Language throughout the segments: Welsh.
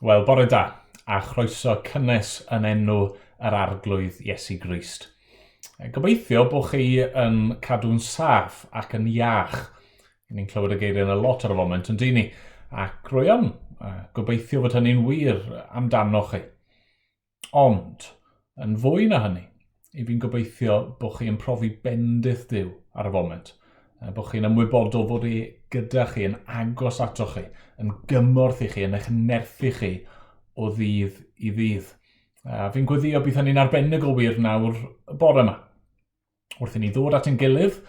Wel, bore da, a chroeso cynnes yn enw yr Arglwydd Iesu Grist. Gobeithio bod chi yn cadw'n saff ac yn iach. Ni'n clywed y geiriau yna lot ar y foment, yn dyn ni? Ac rwy yn gobeithio fod hynny'n wir amdanoch chi. Ond, yn fwy na hynny, i fi'n gobeithio bod chi yn profi bendith Duw ar y foment. Bod chi'n ymwybodol fod e gyda chi, yn agos ato chi, yn gymorth i chi, yn eich nerthu chi o ddydd i ddydd. A fi'n gweddio bydd hynny'n arbennig o wir nawr y bore yma. Wrth i ni ddod at ein gilydd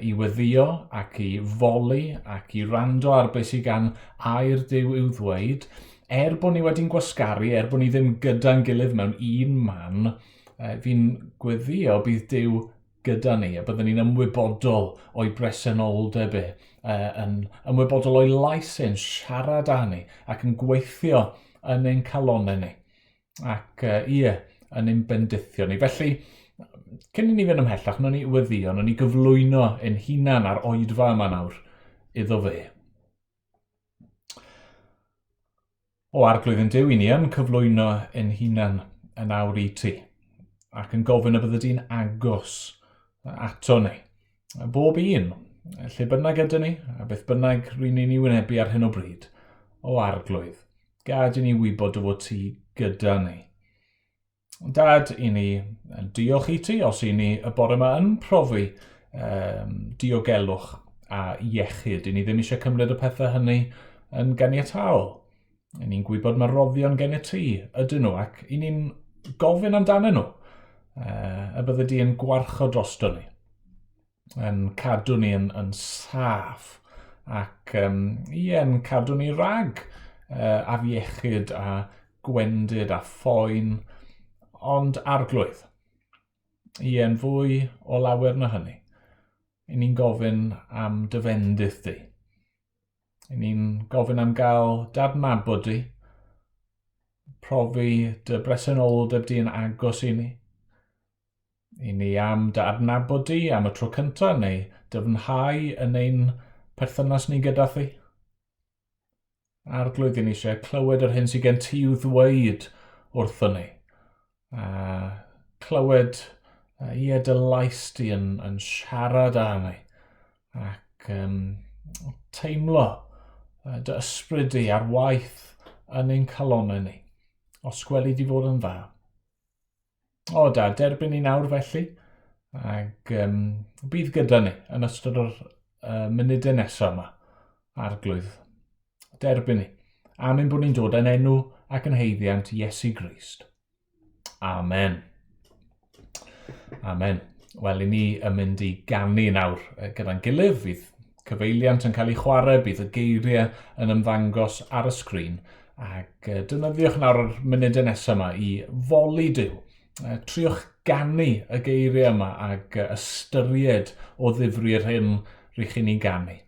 i weddio ac i foli ac i rando ar beth sydd gan air Duw i'w ddweud, er bod ni wedi'n gwasgaru, er bod ni ddim gyda'n gilydd mewn un man, fi'n gweddio bydd Duw gyda ni a byddwn ni'n ymwybodol o'i bresenoldeb e, yn ymwybodol o'i lais e'n siarad â ni ac yn gweithio yn ein calonnau ni. Ac ie, yn ein bendithio ni. Felly, cyn i ni fynd ymhellach, nawn ni weddio, nawn ni gyflwyno ein hunan a'r oedfa yma nawr iddo fe. O Arglwydd yn Duw, i ni yn cyflwyno ein hunan yn awr i ti, ac yn gofyn y bydde di'n agos ato ni. Bob un, lle bynnag ydyn ni, a beth bynnag ry'n ni'n ei wynebu ar hyn o bryd, o Arglwydd, Gad i ni wybod dy fod ti gyda ni. Dad, i ni yn diolch i ti os i ni y bore yma yn profi um, diogelwch a iechyd. I ni ddim eisiau cymryd y pethau hynny yn ganiataol. I ni'n gwybod mae roddion gen i ti ydyn nhw ac i ni'n gofyn amdanyn nhw y bydde di yn gwarchod drosto ni. yn cadw ni yn, yn saff ac um, ie, yn cadw ni rhag afiechyd a gwendid a phoen, ond arglwydd. Ie, yn fwy o lawer na hynny. I ni'n gofyn am dy fendith di. I ni'n gofyn am gael dadnabod di, profi dy bresenoldeb di yn agos i ni. I ni am dy adnabod di am y tro cyntaf neu dyfnhau yn ein perthynas ni gyda thi. Arglwydd, i ni eisiau clywed yr hyn sydd gen ti i'w ddweud wrthon ni. A clywed ie dy lais di yn, yn siarad â ni. Ac um, teimlo dy ysbryd di ar waith yn ein calonnau ni. Os gweli di fod yn dda. O da, derbyn ni nawr felly. Ac um, bydd gyda ni yn ystod yr munudau nesaf yma, arglwydd. Derbyn ni. Am ein bod ni'n dod yn enw ac yn heiddiant Iesu Grist. Amen. Amen. Wel, i ni yn mynd i ganu nawr gyda'n gilydd. Fydd cyfeiliant yn cael ei chwarae, bydd y geiriau yn ymddangos ar y sgrin. Ac defnyddiwch nawr yr munudau nesaf yma i foli Duw. Triwch ganu y geiriau yma ac ystyried o ddifri'r hyn rych chi'n ei ganu.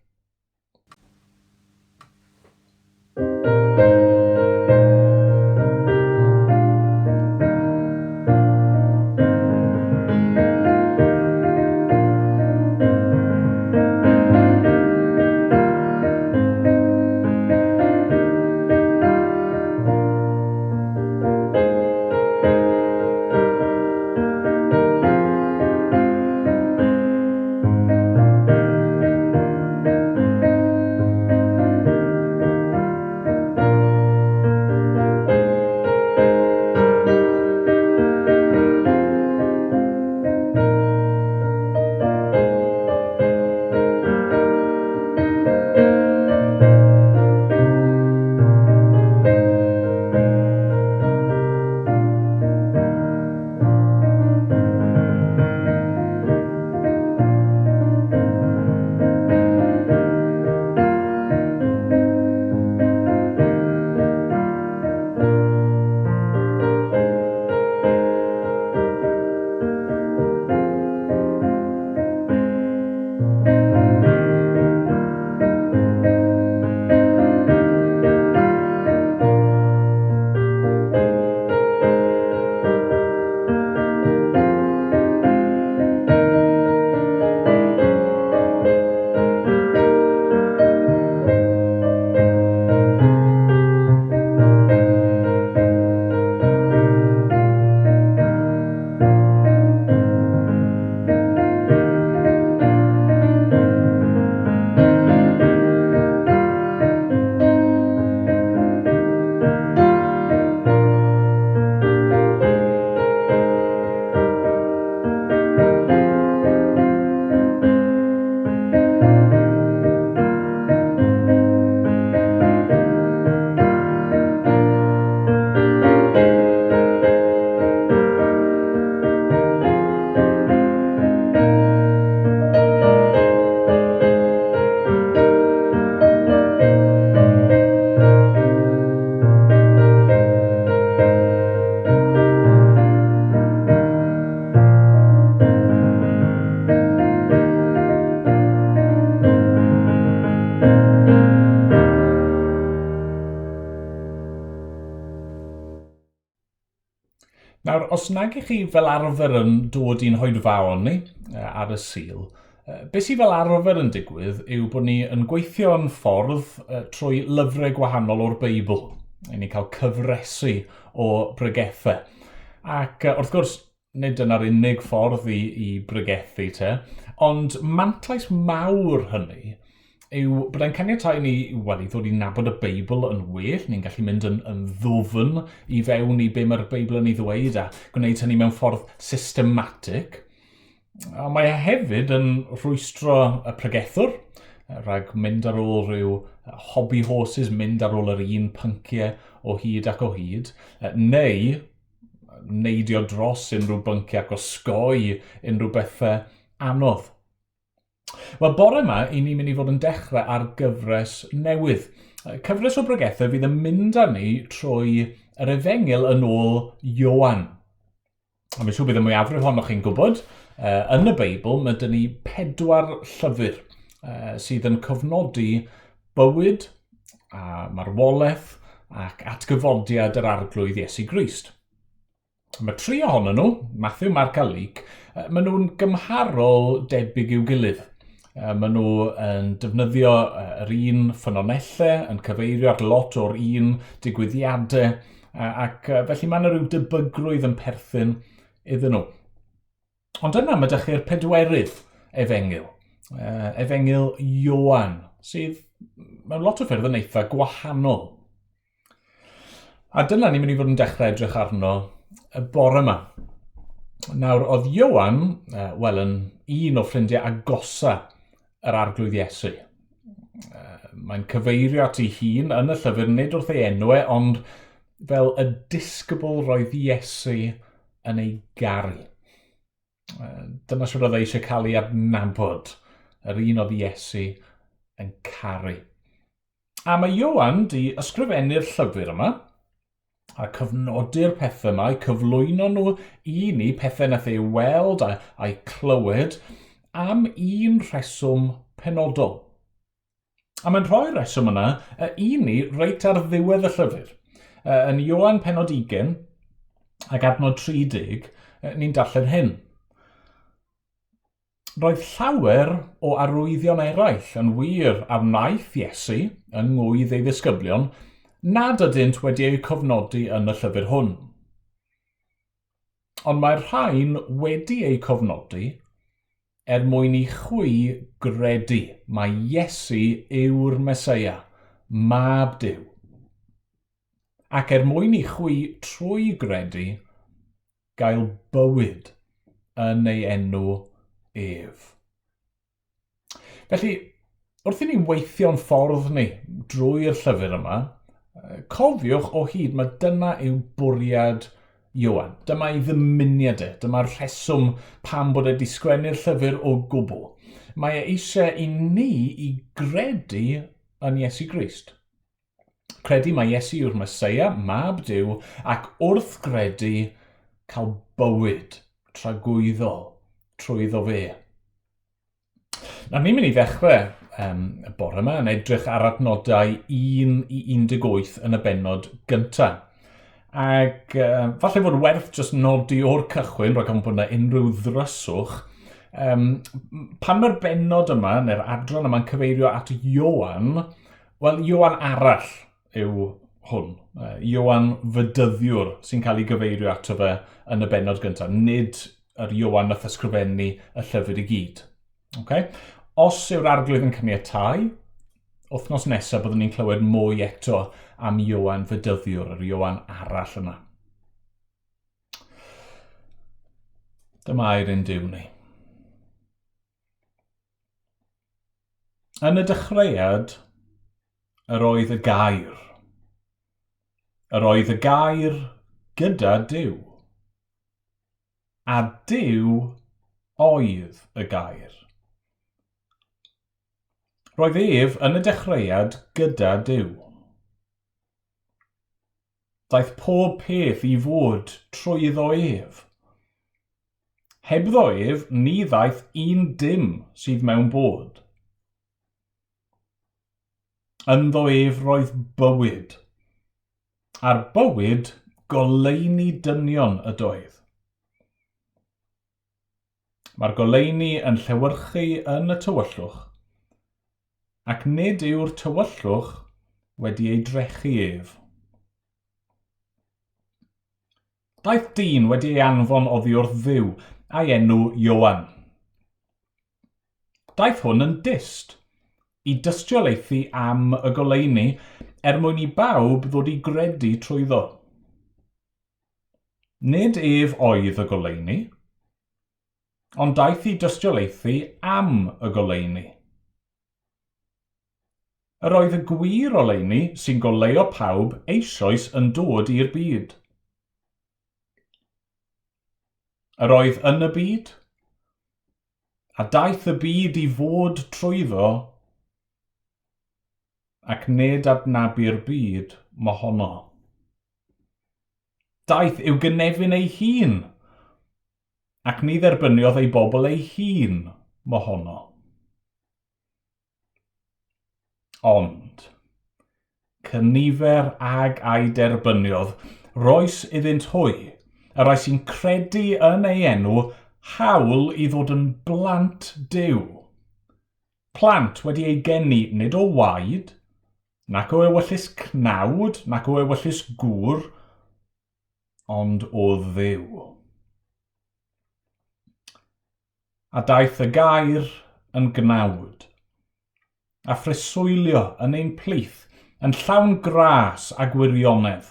Nawr, os nag ych chi fel arfer yn dod i'n hoedfaon ni ar y Sul, beth sydd fel arfer yn digwydd yw bod ni yn gweithio'n ffordd trwy lyfrau gwahanol o'r Beibl. Ni'n cael cyfresu o bregethau. Ac wrth gwrs, nid dyna'r unig ffordd i bregethu te, ond mantais mawr hynny yw bod e'n caniatáu ni, wel, i ddod i nabod y Beibl yn well, ni'n gallu mynd yn ddwfn i fewn i be mae'r Beibl yn ei ddweud a gwneud hynny mewn ffordd systematig. Ond mae e hefyd yn rhwystro y pregethwr rhag mynd ar ôl rhyw hobby horses, mynd ar ôl yr un pynciau o hyd ac o hyd, neu neidio dros unrhyw bynciau ac osgoi unrhyw bethau anodd. Wel, bore yma, i ni'n mynd i fod yn dechrau ar gyfres newydd. Cyfres o bregethau fydd yn mynd â ni trwy yr efengyl yn ôl Ioan. A mae'n siŵr bydd y mwyafrif ohonoch chi'n gwybod, yn y Beibl mae dyn ni 4 llyfr sydd yn cofnodi bywyd a marwolaeth ac atgyfodiad yr Arglwydd Iesu Grist. Mae 3 ohonyn nhw, Matthew, Mark a Luke, maen nhw'n gymharol debyg i'w gilydd. Maen nhw yn defnyddio yr un ffynonellau, yn cyfeirio at lot o'r un digwyddiadau, ac felly mae yna rhyw debygrwydd yn perthyn iddyn nhw. Ond yna mae dych chi'r pedwerydd efengyl, efengyl Ioan, sydd mewn lot o ffyrdd yn eitha gwahanol. A dyna ni'n mynd i fod yn dechrau edrych arno y bore yma. Nawr, oedd Ioan, wel, yn un o ffrindiau agosa yr Arglwydd Iesu. Mae'n cyfeirio at ei hun yn y llyfr, nid wrth ei enw e, ond fel y disgybl roedd Iesu yn ei garu. Dyna sydd oedd e eisiau cael ei adnabod, yr un oedd Iesu yn caru. A mae Ioan di ysgrifennu'r llyfr yma, a cyfnodi'r pethau yma, eu cyflwyno nhw i ni, pethau nath ei weld a'i clywed, am un rheswm penodol. A mae'n rhoi'r rheswm yna i ni reit ar ddiwedd y llyfr. Yn Ioan penod 20 ac adnod 30, ni'n darllen hyn. Roedd llawer o arwyddion eraill yn wir a wnaeth Iesu yng ngwydd ei ddisgyblion nad ydynt wedi eu cofnodi yn y llyfr hwn. Ond mae'r rhain wedi eu cofnodi er mwyn i chwi gredu mai Iesu yw'r Meseia, Mab Duw, ac er mwyn i chwi trwy gredu gael bywyd yn ei enw ef. Felly, wrth i ni weithio'n ffordd ni drwy'r llyfr yma, cofiwch o hyd mae dyna yw bwriad Ioan. Dyma ei ddymuniad e, dyma'r rheswm pam bod e wedi sgwennu'r llyfr o gwbl. Mae e eisiau i ni i gredu yn Iesu Grist. Credu mai Iesu yw'r Meseia, Mab Duw, ac wrth gredu cael bywyd tragwyddol trwyddo fe. Nawr ni'n mynd i ddechrau y bore yma yn edrych ar adnodau 1 i 18 yn y bennod gyntaf. Ac falle fod werth jyst nodi o'r cychwyn, rhag ofn bod yna unrhyw ddryswch, pan mae'r bennod yma, neu'r adran yma'n cyfeirio at Ioan, Wel, Ioan arall yw hwn. Ioan Fydyddiwr sy'n cael ei gyfeirio ato fe yn y bennod gyntaf, nid yr Ioan nath ysgrifennu y llyfr i gyd. Okay? Os yw'r arglwydd yn caniatáu, wythnos nesaf byddwn ni'n clywed mwy eto am Ioan Fydyddiwr, yr Ioan arall yna. Dyma air ein Duw ni. Yn y dechreuad, yr oedd y gair. Yr oedd y gair gyda Duw. A Duw oedd y gair. Roedd ef yn y dechreuad gyda Duw. Daeth pob peth i fod trwyddo ef. Hebddo ef, ni ddaeth un dim sydd mewn bod. Ynddo ef roedd bywyd, a'r bywyd Goleuni dynion ydoedd. Mae'r goleuni yn llewyrchu yn y tywyllwch, ac nid yw'r tywyllwch wedi ei drechu ef. Daeth dyn wedi ei anfon oddi wrth Dduw, a'i enw Ioan. Daeth hwn yn dyst, i dystiolaethu am y goleuni, er mwyn i bawb ddod i gredu trwyddo. Nid ef oedd y goleuni, ond daeth i dystiolaethu am y goleuni. Yr oedd y gwir oleuni sy'n goleuo pawb eisoes yn dod i'r byd. Yr oedd yn y byd, a daeth y byd i fod trwyddo, ac nid adnabu'r byd mohono. Daeth i'w gynefin ei hun, ac ni dderbyniodd ei bobl ei hun mohono. Ond, cynifer ag a'i derbyniodd, roes iddynt hwy, y rhai sy'n credu yn ei enw, hawl i ddod yn blant Duw. Plant wedi eu geni nid o waed, nac o ewyllys cnawd, nac o ewyllys gŵr, ond o Dduw. A daeth y gair yn gnawd, a phreswylio yn ein plith, yn llawn gras a gwirionedd.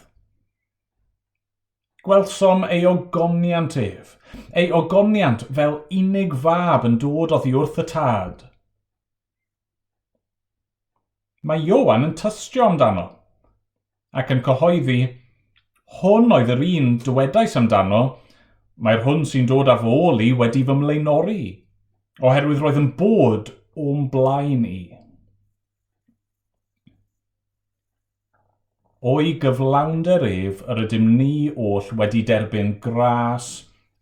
Gwelsom ei ogoniant ef, ei ogoniant fel unig fab yn dod oddi wrth y Tad. Mae Ioan yn tystio amdano, ac yn cyhoeddi, Hwn oedd yr un dywedais amdano, mae'r hwn sy'n dod ar fy ôl i wedi fy mlaenori, oherwydd roedd yn bod o'm blaen i. O'i gyflawnder ef yr ydym ni oll wedi derbyn gras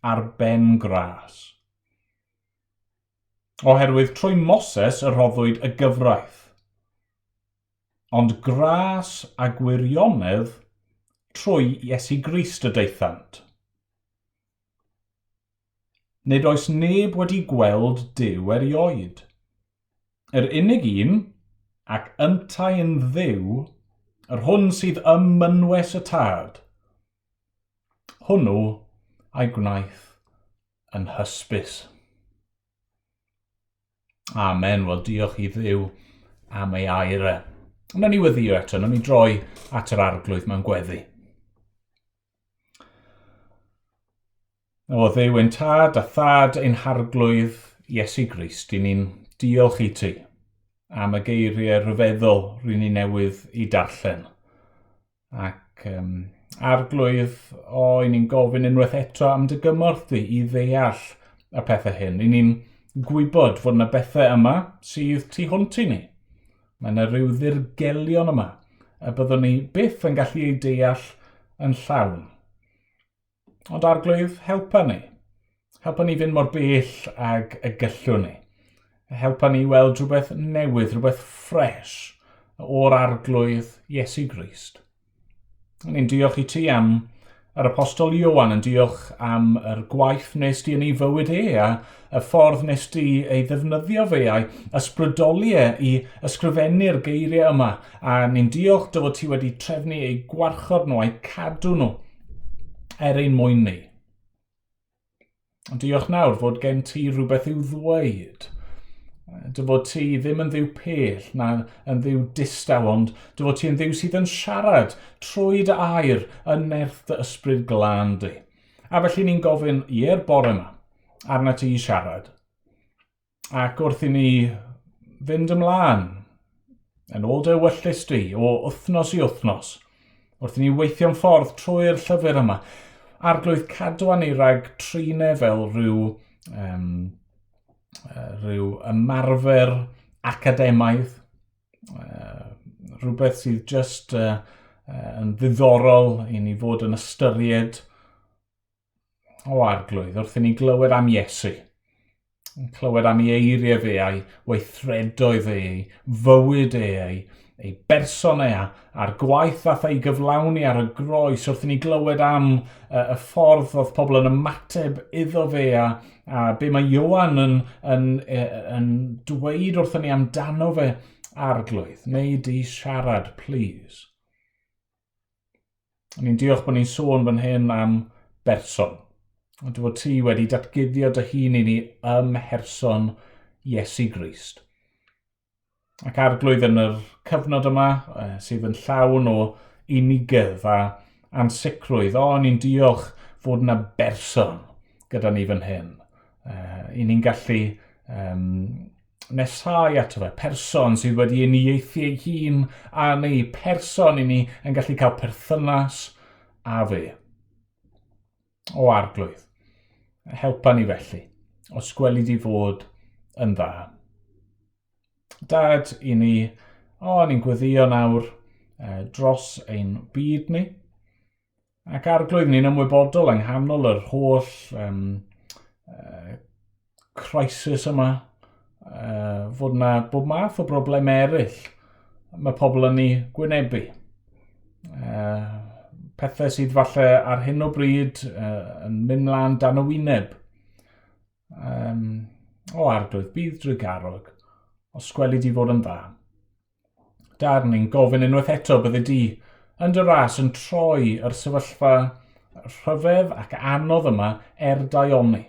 ar ben gras. Oherwydd trwy Moses y rhoddwyd y gyfraith, ond gras a gwirionedd trwy Iesu Grist y daethant. Nid oes neb wedi gweld Duw erioed. Yr unig un, ac yntau yn Dduw, yr hwn sydd ym mynwes y Tad, hwnnw a'i gwnaeth yn hysbys. Amen. Wel, diolch i Dduw am ei air e. Wnawn ni weddio eto, wnawn ni droi at yr arglwydd mewn gweddi. O Dduw ein Tad a Thad ein Harglwydd Iesu Grist, i ni'n diolch i ti am y geiriau rhyfeddol rydyn ni newydd i darllen. Ac um, Arglwydd, o, i ni'n gofyn unwaith eto am dy gymorth di i ddeall y pethau hyn. I ni'n gwybod fod yna bethau yma sydd tu hwnt i ni. Mae yna rhyw ddirgelion yma y byddwn ni byth yn gallu eu deall yn llawn. Ond Arglwydd, helpa ni. Helpa ni fynd mor bell ag y gallwn ni. Helpa ni weld rhywbeth newydd, rhywbeth ffres o'r Arglwydd Iesu Grist. Ni'n diolch i ti am yr apostol Ioan yn diolch am yr gwaith nes di yn ei fywyd e a y ffordd nes di ei ddefnyddio fe a'i ysbrydoli e i ysgrifennu'r geiriau yma. A ni'n diolch dy fod ti wedi trefnu eu gwarchod nhw a'u cadw nhw er ein mwyn ni. Ond diolch nawr fod gen ti rhywbeth i'w ddweud. Dy fod ti ddim yn ddiw pell na yn ddiw distaw, ond dy fod ti yn ddiw sydd yn siarad trwy dy air yn nerth dy ysbryd glân di. A felly ni'n gofyn i'r bore yma arna ti i siarad. Ac wrth i ni fynd ymlaen, yn ôl dy ewyllys di, o wythnos i wythnos, wrth i ni weithio'n ffordd trwy'r llyfr yma, arglwydd cadw ni rhag trine fel rhyw, um, rhyw ymarfer academaidd, rhywbeth sydd just yn ddiddorol i ni fod yn ystyried. O arglwydd, wrth i ni glywed am Iesu, yn clywed am ei eiriau fe a'i weithredoedd e, ei fywyd e, ei ei berson e a'r gwaith ddath ei gyflawni ar y groes wrth i ni glywed am y ffordd oedd pobl yn ymateb iddo fe a, a be mae Ioan yn, yn, yn dweud wrthyn ni amdano fe arglwydd. Neu di siarad, please. Ni'n diolch bod ni'n sôn fan hyn am berson. Ond fod ti wedi datguddio dy hun i ni ym mherson Iesu Grist. Ac arglwydd yn yr cyfnod yma, sydd yn llawn o unigedd a ansicrwydd, o, ni'n diolch fod yna berson gyda ni fan hyn. I ni'n gallu um, nesau ato fe, person sydd wedi uniaethu ei hun a ni, person i ni yn gallu cael perthynas â fe. O arglwydd, helpa ni felly, os gweli di fod yn dda. Dad, i ni, o, ni'n gweddio nawr eh, dros ein byd ni. Ac arglwydd, ni'n ymwybodol yng nghanol yr holl um, crisis yma, uh, fod yna bob math o broblemau eraill mae pobl yn ei gwynebu. Uh, pethau sydd falle ar hyn o bryd uh, yn mynd mlaen dan y wyneb. Um, o arglwydd, bydd drugarog, os gweli di fod yn dda. Dar ni'n gofyn unwaith eto bydde di yn dy ras yn troi yr sefyllfa rhyfedd ac anodd yma er daioni.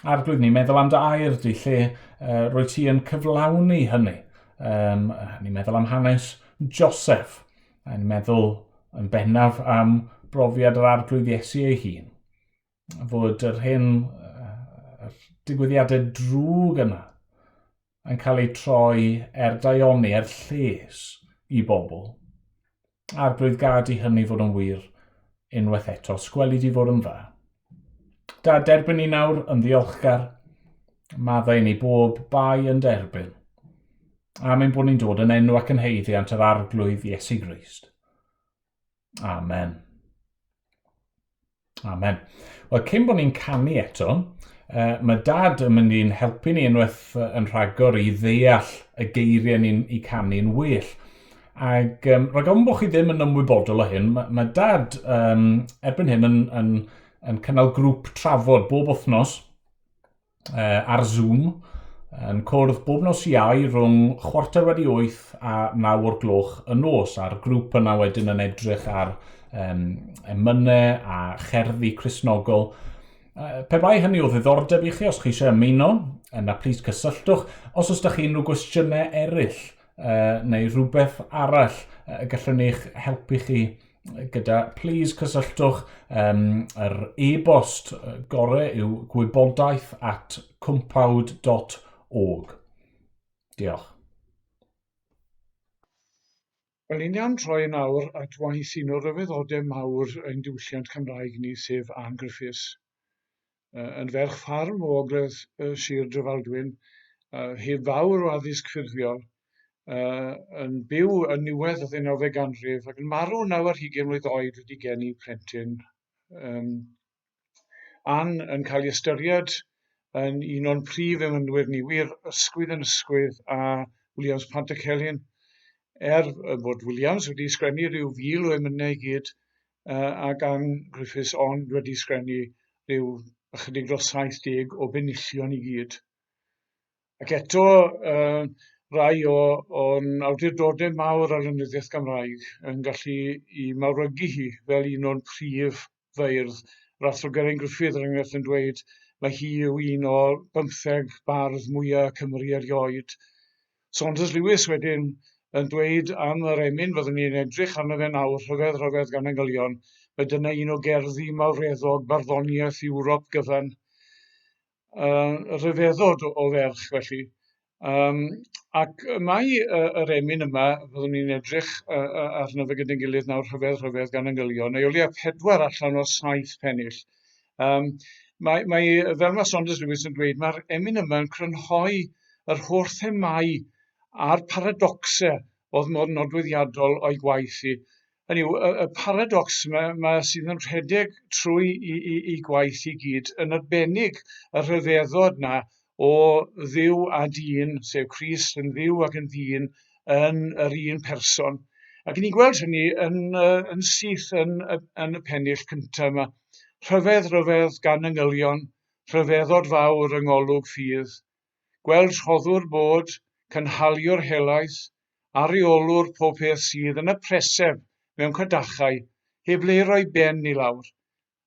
Arglwydd, ni'n meddwl am dy air di lle uh, rwy ti yn cyflawni hynny. Um, ni'n meddwl am hanes Joseph. Ni'n meddwl yn bennaf am brofiad yr arglwydd Iesu ei hun. Fod yr hyn, yr digwyddiadau drwg yna yn cael eu troi er daioni, er lles i bobl. Arglwydd gad i hynny fod yn wir unwaith eto. Sgweli di fod yn dda. Da, derbyn ni nawr yn ddiolchgar. Maddau ni bob bai yn derbyn. Am ein bod ni'n dod yn enw ac yn heiddiant yr Arglwydd Iesu Grist. Amen. Amen. Wel, cyn bod ni'n canu eto, uh, mae Dad yn mynd i'n helpu ni unwaith yn rhagor i ddeall y geiriau ni'n i canu'n well. Ac um, rhaid ofn bod chi ddim yn ymwybodol o hyn, mae, mae Dad um, erbyn hyn yn, yn, yn cynnal grŵp trafod bob wythnos uh, ar Zoom yn cwrdd bob nos Iau rhwng 8:15 a 9 o'r gloch y nos, a'r grŵp yna wedyn yn edrych ar um, emynau a cherddi Cristnogol. Uh, pe bai hynny o ddiddordeb i chi, os chi eisiau ymuno, yna plis cysylltwch. Os oes da chi unrhyw gwestiynau eraill uh, neu rhywbeth arall uh, gallwn ni'ch helpu chi gyda, please cysylltwch. Um, yr e-bost gore yw gwybodaeth at cwmpawd.org. Diolch. Wel, ni'n am troi yn awr at waith un o ryfeddodau mawr ein diwylliant Cymraeg ni, sef Ann Griffiths. Yn ferch ffarm o ogledd Sir Drefaldwyn, heb fawr o addysg ffurfiol, yn byw yn niwedd y ddeunawfed ganrif ac yn marw naw ar hugain mlwydd oed wedi geni plentyn. Um, Ann yn cael ei ystyried yn un o'n prif emynwyr ni, wir ysgwydd yn ysgwydd â Williams Pantycelyn. Er bod Williams wedi sgrennu rhyw fil o emynau i gyd, uh, ac Ann Griffiths ond wedi sgrennu rhyw ychydig dros 70 o benillion i gyd. Ac eto, uh, rai o, o'n awdurdodau mawr ar lenyddiaeth Gymraeg yn gallu i mawrygu hi fel un o'n prif feirdd. Yr Athro Geraint Gruffydd, er enghraifft, yn dweud mae hi yw un o bymtheg bardd mwyaf Cymru erioed. Saunders Lewis wedyn yn dweud am yr emyn fyddwn ni'n edrych arno fe nawr, Rhyfedd Rhyfedd gan Angylion, mae dyna un o gerddi mawreddog barddoniaeth Ewrop gyfan. Uh, rhyfeddod o, o ferch felly. Um, ac mae uh, yr emyn yma, fyddwn ni'n edrych uh, arno fe gyda'n gilydd nawr, Rhyfedd Rhyfedd gan Angylion, neu o leia pedwar allan o'r saith pennill. Um, mae, mae, fel mae Saunders Lewis yn dweud, mae'r emyn yma yn crynhoi yr holl themâu a'r paradoxau oedd mor nodweddiadol o'i gwaith hi. Hynny yw, y, y paradox yma, ma sydd yn rhedeg trwy i, i, i gwaith i gyd, yn arbennig y rhyfeddod na o ddiw a dyn, sef Crist yn ddiw ac yn ddyn, yn yr un person. Ac ni'n gweld hynny yn, yn syth yn, yn y pennill cyntaf yma. Rhyfedd, rhyfedd gan angylion, rhyfeddod fawr yng ngolwg ffydd. Gweld rhoddwr bod, cynhaliwr helaeth, a rheolwr pob peth sydd yn y preseb mewn cadachau, heb le i roi ben i lawr.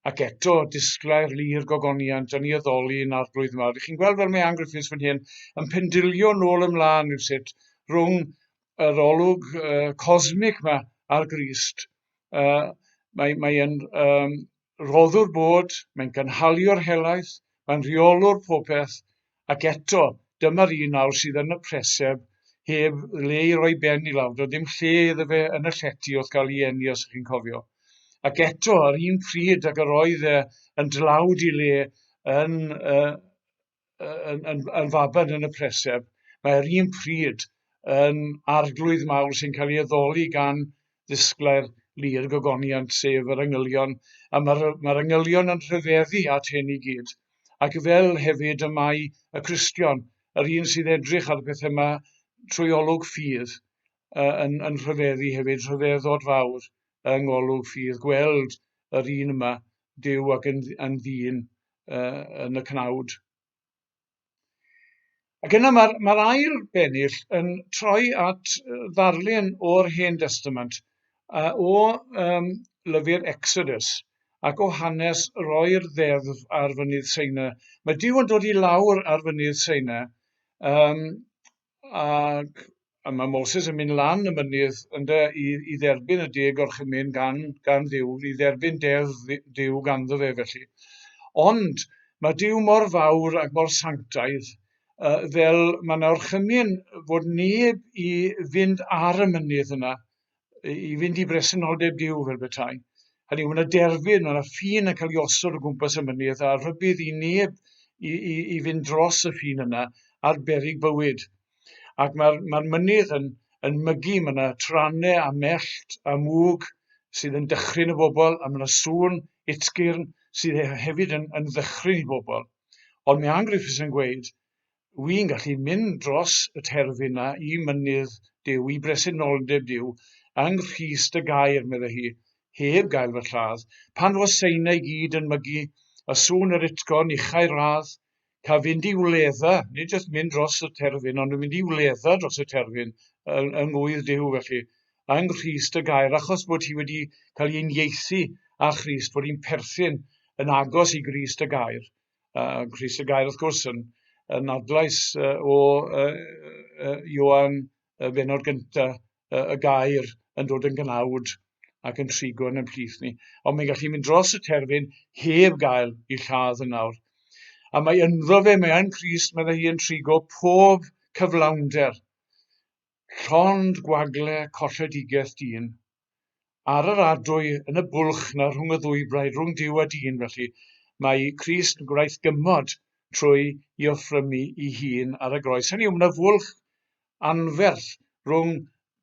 Ac eto, disglair lu'r gogoniant yn ei addoli yn arglwydd mawr. Chi'n gweld fel mae Ann Griffiths fan hyn yn pendilio nôl ymlaen rhywsut rhwng yr olwg cosmic yma ar Grist. Mae, mae yn roddwr bod, mae'n gynhaliwr helaeth, mae'n rheolwr popeth, Ac eto, dyma'r un nawr sydd yn y preseb, heb le i roi ben i lawr. Doedd dim lle iddo fe yn y llety wrth gael ei eni, os ych chi'n cofio. Ac eto, ar un pryd ag yr oedd e yn dlawd i le yn, yn, yn, yn faban yn y preseb, mae yr un pryd yn arglwydd mawr sy'n cael ei addoli gan ddisglair lu'r gogoniant, sef yr angylion, a mae'r mae angylion yn rhyfeddu at hyn i gyd. Ac fel hefyd y mae y Cristion, yr un sydd edrych ar y pethau yma trwy olwg ffydd, yn, yn rhyfeddu hefyd, rhyfeddod fawr yng ngolwg ffydd, gweld yr un yma, Duw ac yn, yn ddyn yn y cnawd. Ac yna mae'r mae ail bennill yn troi at ddarlun o'r Hen Destament, o um, lyfr Exodus, ac o hanes roi'r ddeddf ar fynydd Seina. Mae Duw yn dod i lawr ar fynydd Seina, um, ac a mae Moses yn mynd lan y mynydd ynde, i, i dderbyn y deg gorchymyn gan, gan Dduw, i dderbyn deddf Duw ganddo fe felly. Ond mae Duw mor fawr ac mor sanctaidd, uh, fel mae yna orchymyn fod neb i fynd ar y mynydd yna, i fynd i bresenoldeb Duw fel petai. Hynny yw, mae yna derfyn, mae yna ffin yn cael ei osod o gwmpas y mynydd a rhybudd i neb i, i, i fynd dros y ffin yna ar berig bywyd. Ac mae'r mae mynydd yn, yn mygu, mae yna trannau a mellt a mwg sydd yn dychryn y bobl, a mae yna sŵn utgyrn sydd hefyd yn, yn ddychryn i bobl. Ond mae Ann Griffiths yn gweud, Wi'n gallu mynd dros y terfyn 'na i mynydd Duw, i bresenoldeb Duw, yng Nghrist y Gair, meddai hi, heb gael fy lladd. Pan fo seinau i gyd yn mygu, a sŵn yr utgorn uchau radd, ca fynd i wledda, nid jyst mynd dros y terfyn, ond yn mynd i wledda dros y terfyn, yng, yng ngwydd Duw, felly, yng Nghrist y Gair, achos bod hi wedi cael ei uniaethu â Christ, bod hi'n perthyn yn agos i Grist y Gair. Uh, Crist y Gair, wrth gwrs, yn, yn adlais uh, o uh, uh, Ioan y benod gyntaf, uh, y gair yn dod yn gnawd ac yn trigo yn ymhlith ni. Ond mae'n gallu mynd dros y terfyn heb gael ei lladd yn awr. A mae ynddo fe, mae yn Crist, meddai hi yn trigo pob cyflawnder. Llond gwagle colledigaeth dyn. Ar yr adwy, yn y bwlch 'na rhwng y ddwy blaid, rhwng Duw a dyn felly, mae Crist yn gwnaeth gymod trwy i offrymu i hun ar y groes. Hynny yw, mae yna fwlch anferth rhwng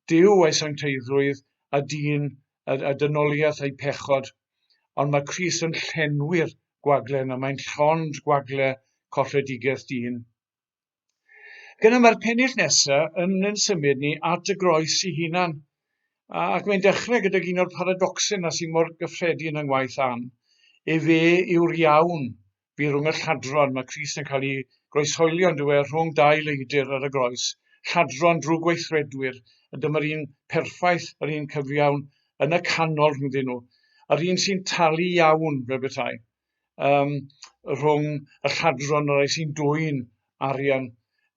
Duw a'i sancteiddrwydd a dyn a, a dynoliaeth a'i pechod. Ond mae Crist yn llenwi'r gwagle yna, mae'n llond gwagle colledigaeth dyn. Gyda mae'r pennill nesaf yn yn symud ni at y groes i hunan. Ac mae'n dechrau gydag un o'r paradoxau yna sy'n mor gyffredin yng ngwaith Ann. Efe yw'r iawn fi rhwng y lladron. Mae Crist yn cael ei groeshoelio yn dweud rhwng dau leidr ar y groes. Lladron drwy gweithredwyr. A dyma'r un perffaith, yr un cyfiawn yn y canol rhyngddyn nhw. Yr un sy'n talu iawn fel bethau. um, rhwng y lladron y rhai sy'n dwyn arian.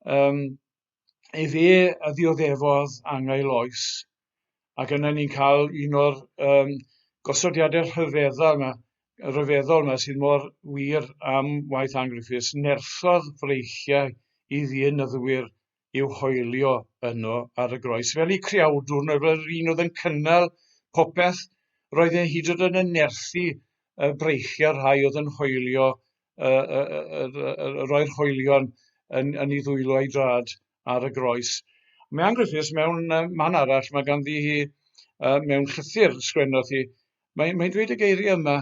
Um, efe a ddioddefodd angau loes. Ac yna ni'n cael un o'r um, gosodiadau rhyfeddol yma, rhyfeddol yma sydd mor wir am waith Ann Griffiths, nerthodd freichiau i ddienyddwyr i'w hoelio yno ar y groes. Fel eu creawdwr nhw, fel yr un oedd yn cynnal popeth, roedd e hyd yn oed yn nerthu y breichiau rhai oedd yn hoelio, roi'r hoelion yn, yn ei ddwylo a'i drad ar y groes. Mae Ann Griffiths mewn man arall, mae ganddi hi mewn llythyr sgwennodd hi, mae'n mae dweud y geiriau yma,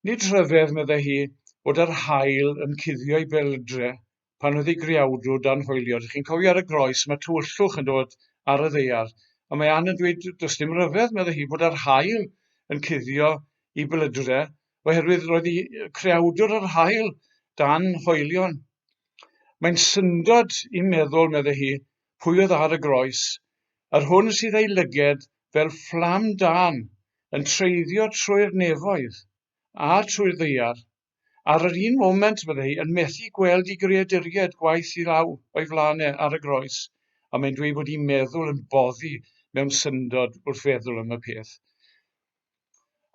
nid rhyfedd, meddai hi, bod yr haul yn cuddio ei beldre pan oedd ei greawdwr dan hoelio. Dych chi'n cofio ar y groes, mae tywyllwch yn dod ar y ddaear. A mae Ann yn dweud, does dim rhyfedd, meddai hi, bod yr haul yn cuddio i belydre, oherwydd roedd i creawdwr yr haul dan hoelion. Mae'n syndod i'n meddwl, meddai hi, pwy oedd ar y groes, yr hwn sydd ei lyged fel fflam dân yn treiddio trwy'r nefoedd a trwy'r ddaear. Ar yr un moment, meddai hi, yn methu gweld i greaduriaid gwaith i law o'i flaen e ar y groes, a mae'n dweud bod hi'n meddwl yn boddi mewn syndod wrth feddwl am y peth.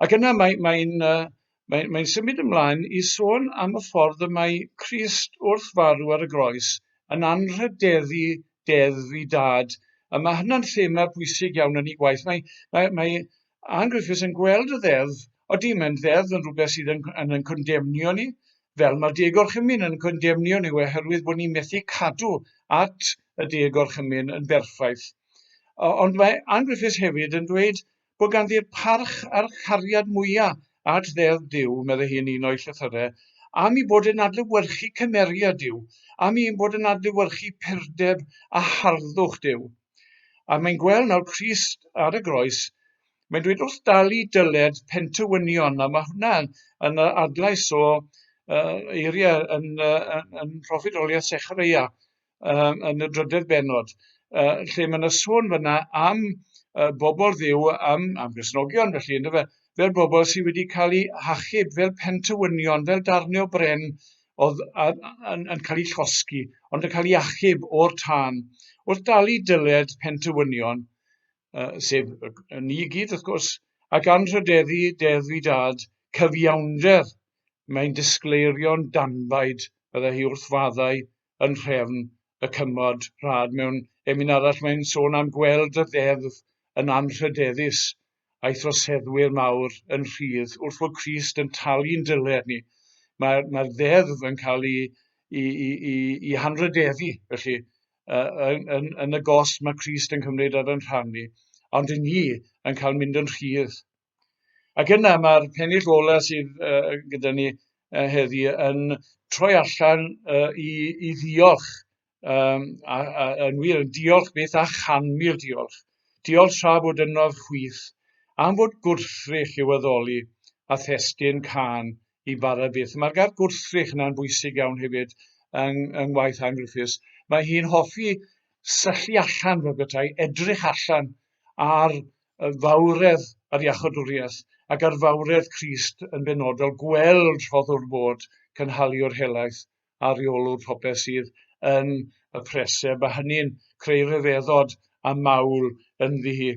Ac yna mae'n mae, mae, mae, mae symud ymlaen i sôn am y ffordd y mae Crist wrth farw ar y groes yn anrhydeddu deddf i dad. A mae hynna'n thema bwysig iawn yn ei gwaith. Mae, mae, mae Ann Griffiths yn gweld y ddeddf, odi, mae'n ddeddf yn rhywbeth sydd yn, yn, yn condemnio ni, fel mae'r deg gorchymyn yn condemnio ni oherwydd bod ni'n methu cadw at y deg gorchymyn yn berffaith. Ond mae Ann Griffiths hefyd yn dweud bod ganddi'r parch a'r cariad mwyaf at ddeddf Duw, meddai hi yn un o'i llythyrau, am ei bod yn adlewyrchu cymeriad Duw, am ei bod yn adlewyrchu purdeb a harddwch Duw. A mae'n gweld nawr Crist ar y groes, mae'n dweud wrth dalu dyled pentywynion, a mae hwnna yn adlais o eiriau yn, yn, yn proffwydoliaeth Sechareia yn y drydedd bennod, lle mae yna sôn fyna am bobl ddiw, am, am Gristnogion felly, ynddo fe, fel bobl sydd wedi cael eu hachub, fel pentywynion, fel darnau o bren oedd yn, yn cael eu llosgi, ond yn cael eu achub o'r tân. Wrth dalu dyled pentywynion, sef ni i gyd wrth gwrs, ac anrhydeddu deddf i dad, cyfiawnder, mae'n disgleirio'n danbaid, byddai hi wrth faddau yn nhrefn y cymod rhad. Mewn emyn arall mae'n sôn am gweld y ddeddf yn anrhydeddus a'i throseddwyr mawr yn rhydd wrth fod Crist yn talu'n dyled ni. Mae'r mae ddeddf yn cael ei, i, i, i, i hanrydeddu, felly, yn, yn, yn y gost mae Crist yn cymryd ar yn rhan ni, ond i ni yn cael mynd yn rhydd. Ac yna mae'r pennill ola sydd gyda ni heddi yn troi allan i, i ddiolch a, a, yn wir, yn diolch beth a chanmil diolch. Diolch tra bod ynof chwith, am fod gwrthrych i'w addoli a thestun cân i bara byth. Mae'r gair gwrthrych yna'n bwysig iawn hefyd yng, yng ngwaith Ann Griffiths. Mae hi'n hoffi syllu allan fel petai, edrych allan ar y fawredd ar iachawdwriaeth ac ar fawredd Crist yn benodol, gweld rhoddwr bod cynhaliwr helaeth a rheolwr popeth sydd yn y preseb, a hynny'n creu rhyfeddod a mawl ynddi hi.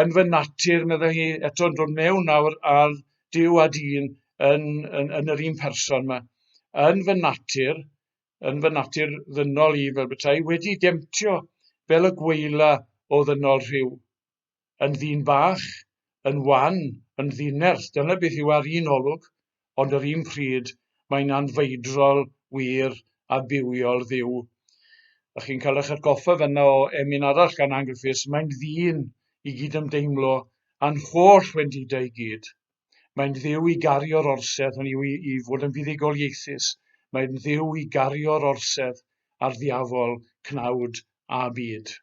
Yn fy natur, meddai hi, eto'n dod mewn nawr ar Duw a dyn yn, yn, yn yr un person yma. Yn fy natur, yn fy natur ddynol i, fel bethau, wedi demtio fel y gweila o ddynol rhyw. Yn ddyn bach, yn wan, yn ddinerth, dyna beth yw ar un olwg, ond yr un pryd mae'n anfeidrol, wir a bywiol Dduw. A chi'n cael eich atgoffa fanna o emyn arall gan Ann Griffiths, mae'n ddyn i gydymdeimlo â'n holl wendidau i gyd. Mae'n dduw i gario'r orsedd, hynny yw i, i fod yn fuddugoliaethus. Mae'n dduw i gario'r orsedd ar ddiafol, cnawd a byd.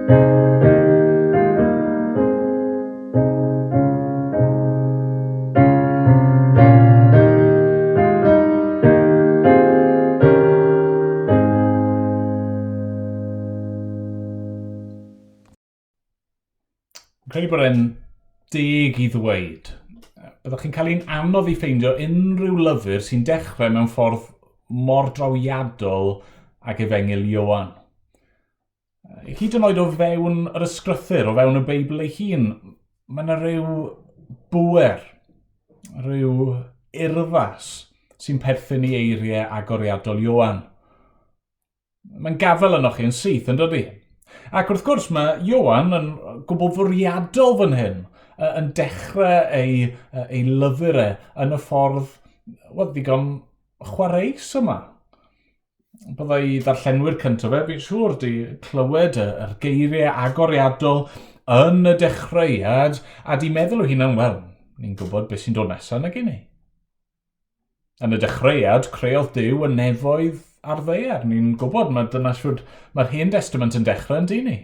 Credu bod e'n deg i ddweud. Byddwch chi'n cael un anodd i ffeindio unrhyw lyfr sy'n dechrau mewn ffordd mor drawiadol ag Efengyl Ioan. Hyd yn oed o fewn yr ysgrythyr, o fewn y Beibl ei hun, mae yna rhyw bwer, rhyw urddas sy'n perthyn i eiriau agoriadol Ioan. Mae'n gafel ynoch chi yn syth, yn dydi? Ac wrth gwrs mae Ioan yn gwbl fwriadol fan hyn, yn dechrau ei, ei lyfr e yn y ffordd, wel, ddigon chwareus yma. Byddai ddarllenwyr cyntaf fe, fi'n siŵr, di clywed yr geiriau agoriadol yn y dechreuad a di meddwl o hunan, wel, ni'n gwybod beth sy'n dod nesaf nag i ni. Yn y dechreuad, creodd Duw y nefoedd a'r ddaear. Ni'n gwybod, mae dyna siwr, mae'r Hen Testament yn dechrau yn dyn ni.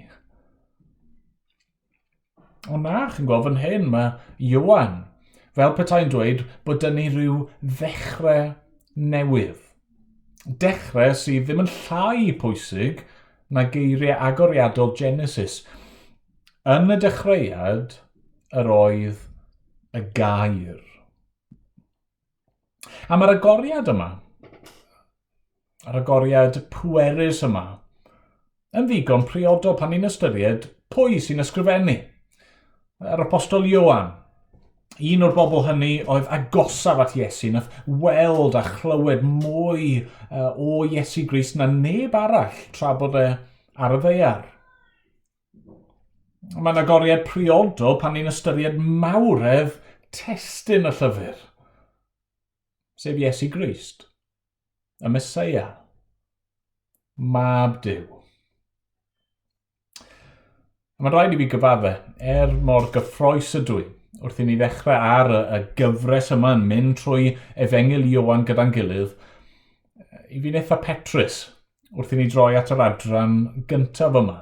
Ond na, chi'n gweld fan hyn, mae Ioan, fel petai'n dweud bod dyn ni rhyw ddechrau newydd. Dechrau sydd ddim yn llai pwysig na geiriau agoriadol Genesis. Yn y dechreuad, yr oedd y gair. A mae'r agoriad yma, yr agoriad pwerus yma, yn ddigon priodol pan ni'n ystyried pwy sy'n ysgrifennu. Yr apostol Ioan, un o'r bobl hynny oedd agosaf at Iesu, nath weld a chlywed mwy o Iesu Grist na neb arall tra bod e ar y ddaear. Mae'n agoriad priodol pan ni'n ystyried mawredd testun y llyfr, sef Iesu Grist, y Mesoea, Mab Duw. Mae'n rhaid i fi gyfadde, er mor gyffroes ydw i, wrth i ni ddechrau ar y, y gyfres yma yn mynd trwy Efengyl Ioan gyda'n gilydd, i fi'n eitha petrus wrth i ni droi at yr adran gyntaf yma.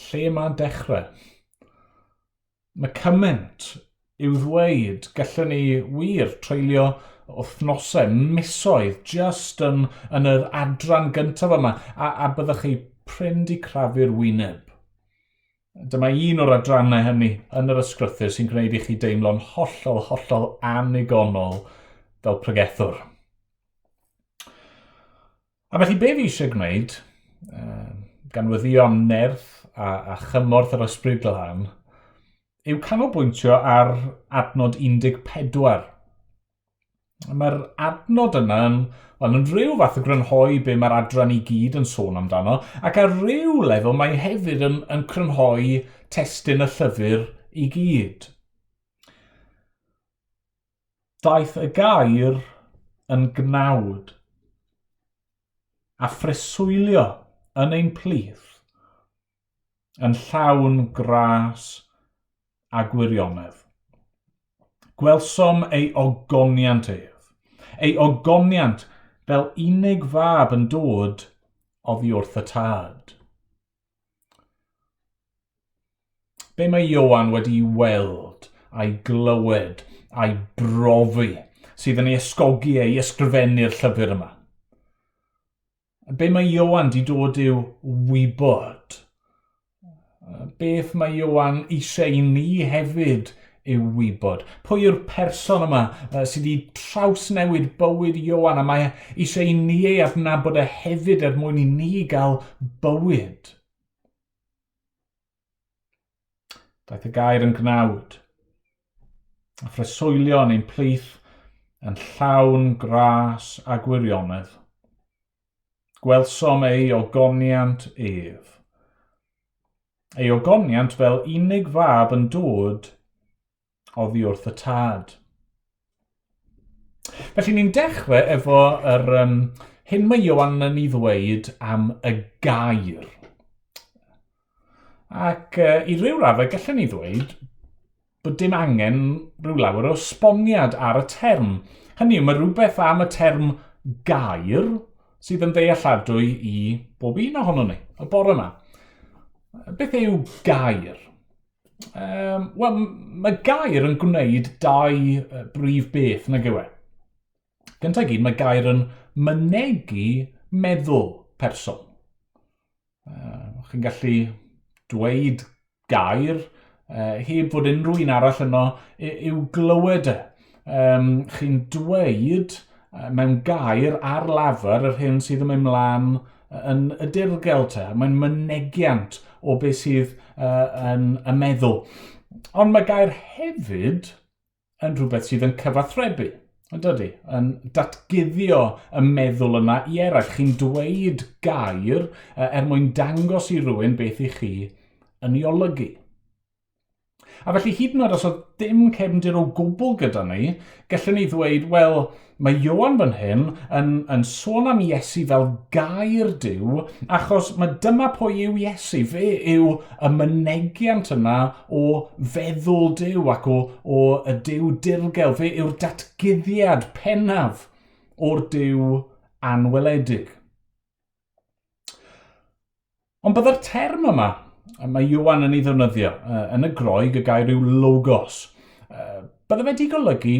Lle mae'n dechrau? Mae cymaint i'w ddweud. Gallwn ni wir treulio wythnosau, misoedd, just yn, yn yr adran gyntaf yma, a, a byddwch chi prin di crafu'r wyneb. Dyma un o'r adrannau hynny yn yr ysgrythur sy'n gwneud i chi deimlo'n hollol, hollol annigonol fel pregethwr. A felly be fi eisiau gwneud, gan weddio am nerth a, a chymorth yr ysbryd glân, yw canolbwyntio ar adnod 14. Mae'r adnod yna yn, wel, yn rhyw fath o grynhoi be mae'r adran i gyd yn sôn amdano, ac ar ryw lefel mae hefyd yn, yn crynhoi testun y llyfr i gyd. Daeth y gair yn gnawd a phreswylio yn ein plith yn llawn gras a gwirionedd. Gwelsom ei ogoniant ef, ei ogoniant fel unig fab yn dod oddi wrth y tad. Be mae Ioan wedi weld a'i glywed a'i brofi sydd yn ei ysgogi e i ysgrifennu'r llyfr yma? Be mae Ioan di dod i'w wybod? Beth mae Ioan eisiau i ni hefyd i'w wybod? Pwy yw'r person yma sydd wedi trawsnewid bywyd Ioan a mae eisiau i ni ei adnabod e hefyd er mwyn i ni gael bywyd? Daeth y gair yn gnawd, a phreswylio yn ein plith yn llawn gras a gwirionedd. Gwelsom ei ogoniant ef. Ei ogoniant fel unig fab yn dod oddi wrth y tad. Felly ni'n dechrau efo yr, um, hyn mae Ioan yn ei ddweud am y gair. Ac uh, i ryw raddau gallwn ni ddweud bod dim angen rhyw lawer o esboniad ar y term. Hynny yw, mae rhywbeth am y term gair sydd yn ddealladwy i bob un ohonon ni y bore yma. Beth yw gair? Wel, mae gair yn gwneud dau brif beth, nag yw e? Gyntaf gyd, mae gair yn mynegi meddwl person. Chi'n gallu dweud gair heb fod unrhyw un arall yno i'w glywed e. Chi'n dweud mewn gair ar lafar yr hyn sydd yn mynd mlaen yn y dirgel te. Mae'n mynegiant o beth sydd yn y meddwl. Ond mae gair hefyd yn rhywbeth sydd yn cyfathrebu, yn dydy? Yn datguddio y meddwl yna i eraill. Chi'n dweud gair er mwyn dangos i rywun beth i chi yn ei olygu. A felly hyd yn oed os oedd dim cefndir o gwbl gyda ni, gallwn ni ddweud, wel, mae Ioan fan hyn yn, yn sôn am Iesu fel gair Duw, achos mae dyma pwy yw Iesu. Fe yw y mynegiant yna o feddwl Duw ac o, o y Duw dirgel. Fe yw'r datguddiad pennaf o'r Duw anweledig. Ond byddai'r term yma, mae Iwan yn ei ddefnyddio, yn y Groeg y gair yw logos. Bydde fe wedi golygu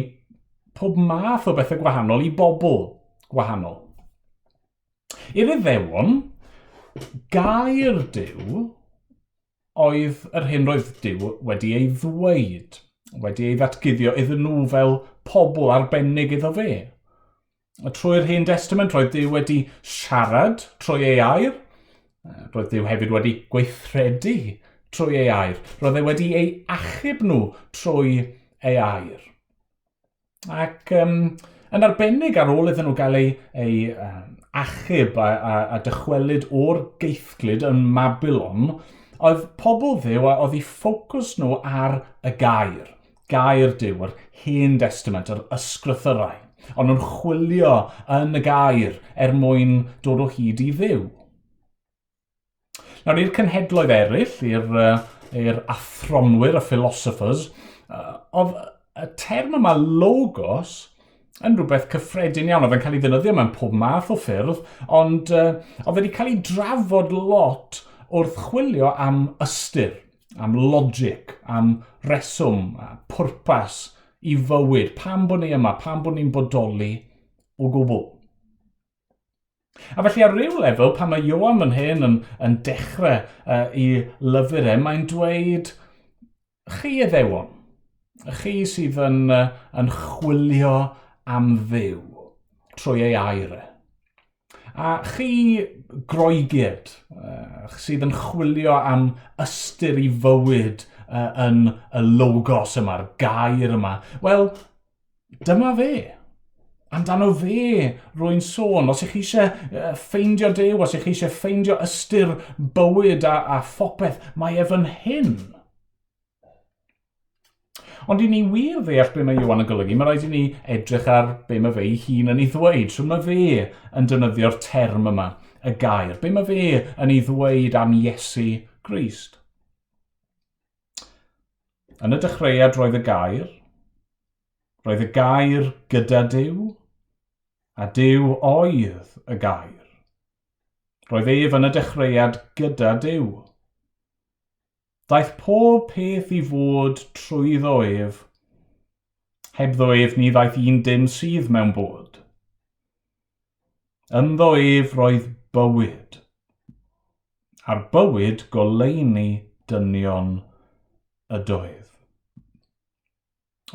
pob math o bethau gwahanol i bobl gwahanol. I'r Iddewon, gair Duw oedd yr hyn roedd Duw wedi ei ddweud, wedi ei ddatguddio iddyn nhw fel pobl arbennig iddo fe. Trwy'r Hen Destament roedd Duw wedi siarad trwy ei air, roedd Duw hefyd wedi gweithredu trwy ei air, roedd e wedi ei achub nhw trwy ei air. Ac um, yn arbennig ar ôl iddyn nhw gael eu, eu um, achub a, a, a dychwelyd o'r geithglyd yn Mabilon, oedd pobl ddew a oedd eu ffocws nhw ar y gair, gair Duw, yr Hen Testament, yr ysgrythyrau. Ond nhw'n chwilio yn y gair er mwyn dod o hyd i Dduw. Nawr, i'r cenhedloedd eraill, i'r uh, athronwyr, y philosophers, oedd y term yma logos yn rhywbeth cyffredin iawn. Oedd yn cael ei ddefnyddio mewn pob math o ffyrdd, ond oedd wedi cael ei drafod lot wrth chwilio am ystyr, am logic, am reswm, a pwrpas i fywyd. Pam bod ni yma, pam bod ni'n bodoli o gwbl. A felly ar ryw lefel, pan mae Ioan fan hyn yn, yn dechrau i lyfr e, mae'n dweud, chi iddewon, chi sydd yn, yn chwilio am Dduw trwy ei air e. A chi Groegiaid uh, sydd yn chwilio am ystyr i fywyd uh, yn y logos yma'r gair yma, wel, Dyma fe. Amdano fe rwy'n sôn. Os ych chi eisiau ffeindio Duw, os ych chi eisiau ffeindio ystyr bywyd a, a phopeth, mae e fan hyn. Ond i ni wir ddeall be mae Iwan yn golygu, mae rhaid i ni edrych ar be mae fe ei hun yn ei ddweud. Shwt mae fe yn defnyddio'r term yma, y gair. Be mae fe yn ei ddweud am Iesu Grist. Yn y dechreuad roedd y gair, roedd y gair gyda Duw, a Duw oedd y gair. Roedd ef yn y dechreuad gyda Duw. Daeth pob peth i fod trwyddo ef. Hebddo ef ni ddaeth un dim sydd mewn bod. Ynddo ef roedd bywyd, a'r bywyd goleuni dynion ydoedd.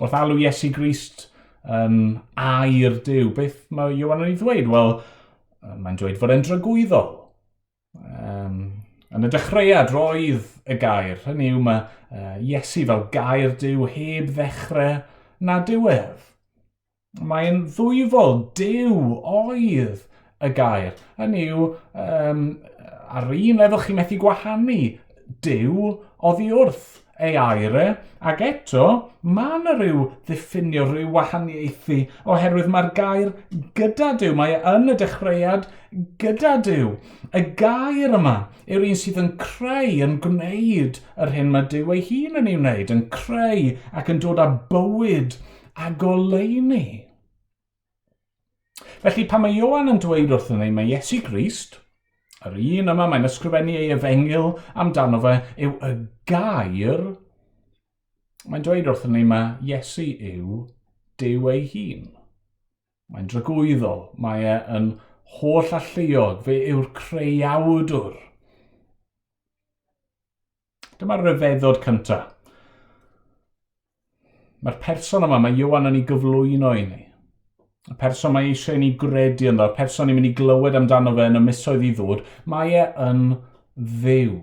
Wrth alw Iesu Grist yn air Duw, beth mae Ioan yn ei ddweud? Wel, mae'n dweud fod e'n dragwyddol. Um, yn y dechreuad roedd y gair, hynny yw mae Iesu fel gair Duw heb ddechrau na diwedd. Mae'n ddwyfol, Duw oedd y gair. Hynny yw, um, ar un lefel chi methu gwahanu Duw oddi wrth ei air e, ac eto, mae yna rhyw ddiffinio, rhyw wahaniaethu, oherwydd mae'r gair gyda Duw, mae e yn y dechreuad gyda Duw. Y gair yma yw'r un sydd yn creu, yn gwneud yr hyn mae Duw ei hun yn ei wneud, yn creu ac yn dod â bywyd a goleuni. Felly pan mae Ioan yn dweud wrthyn ni mae Iesu Grist, yr un yma mae'n ysgrifennu ei efengyl amdano fe, yw y gair, mae'n dweud wrthyn ni mae Iesu yw Duw ei hun. Mae'n dragwyddol, mae e yn holl alluog, fe yw'r creawdwr. Dyma'r rhyfeddod cyntaf. Mae'r person yma, mae Ioan yn ei gyflwyno i ni. Y person mae eisiau i ni gredu ynddo, y person ni'n mynd i glywed amdano fe yn y misoedd i ddod, mae e yn ddiw.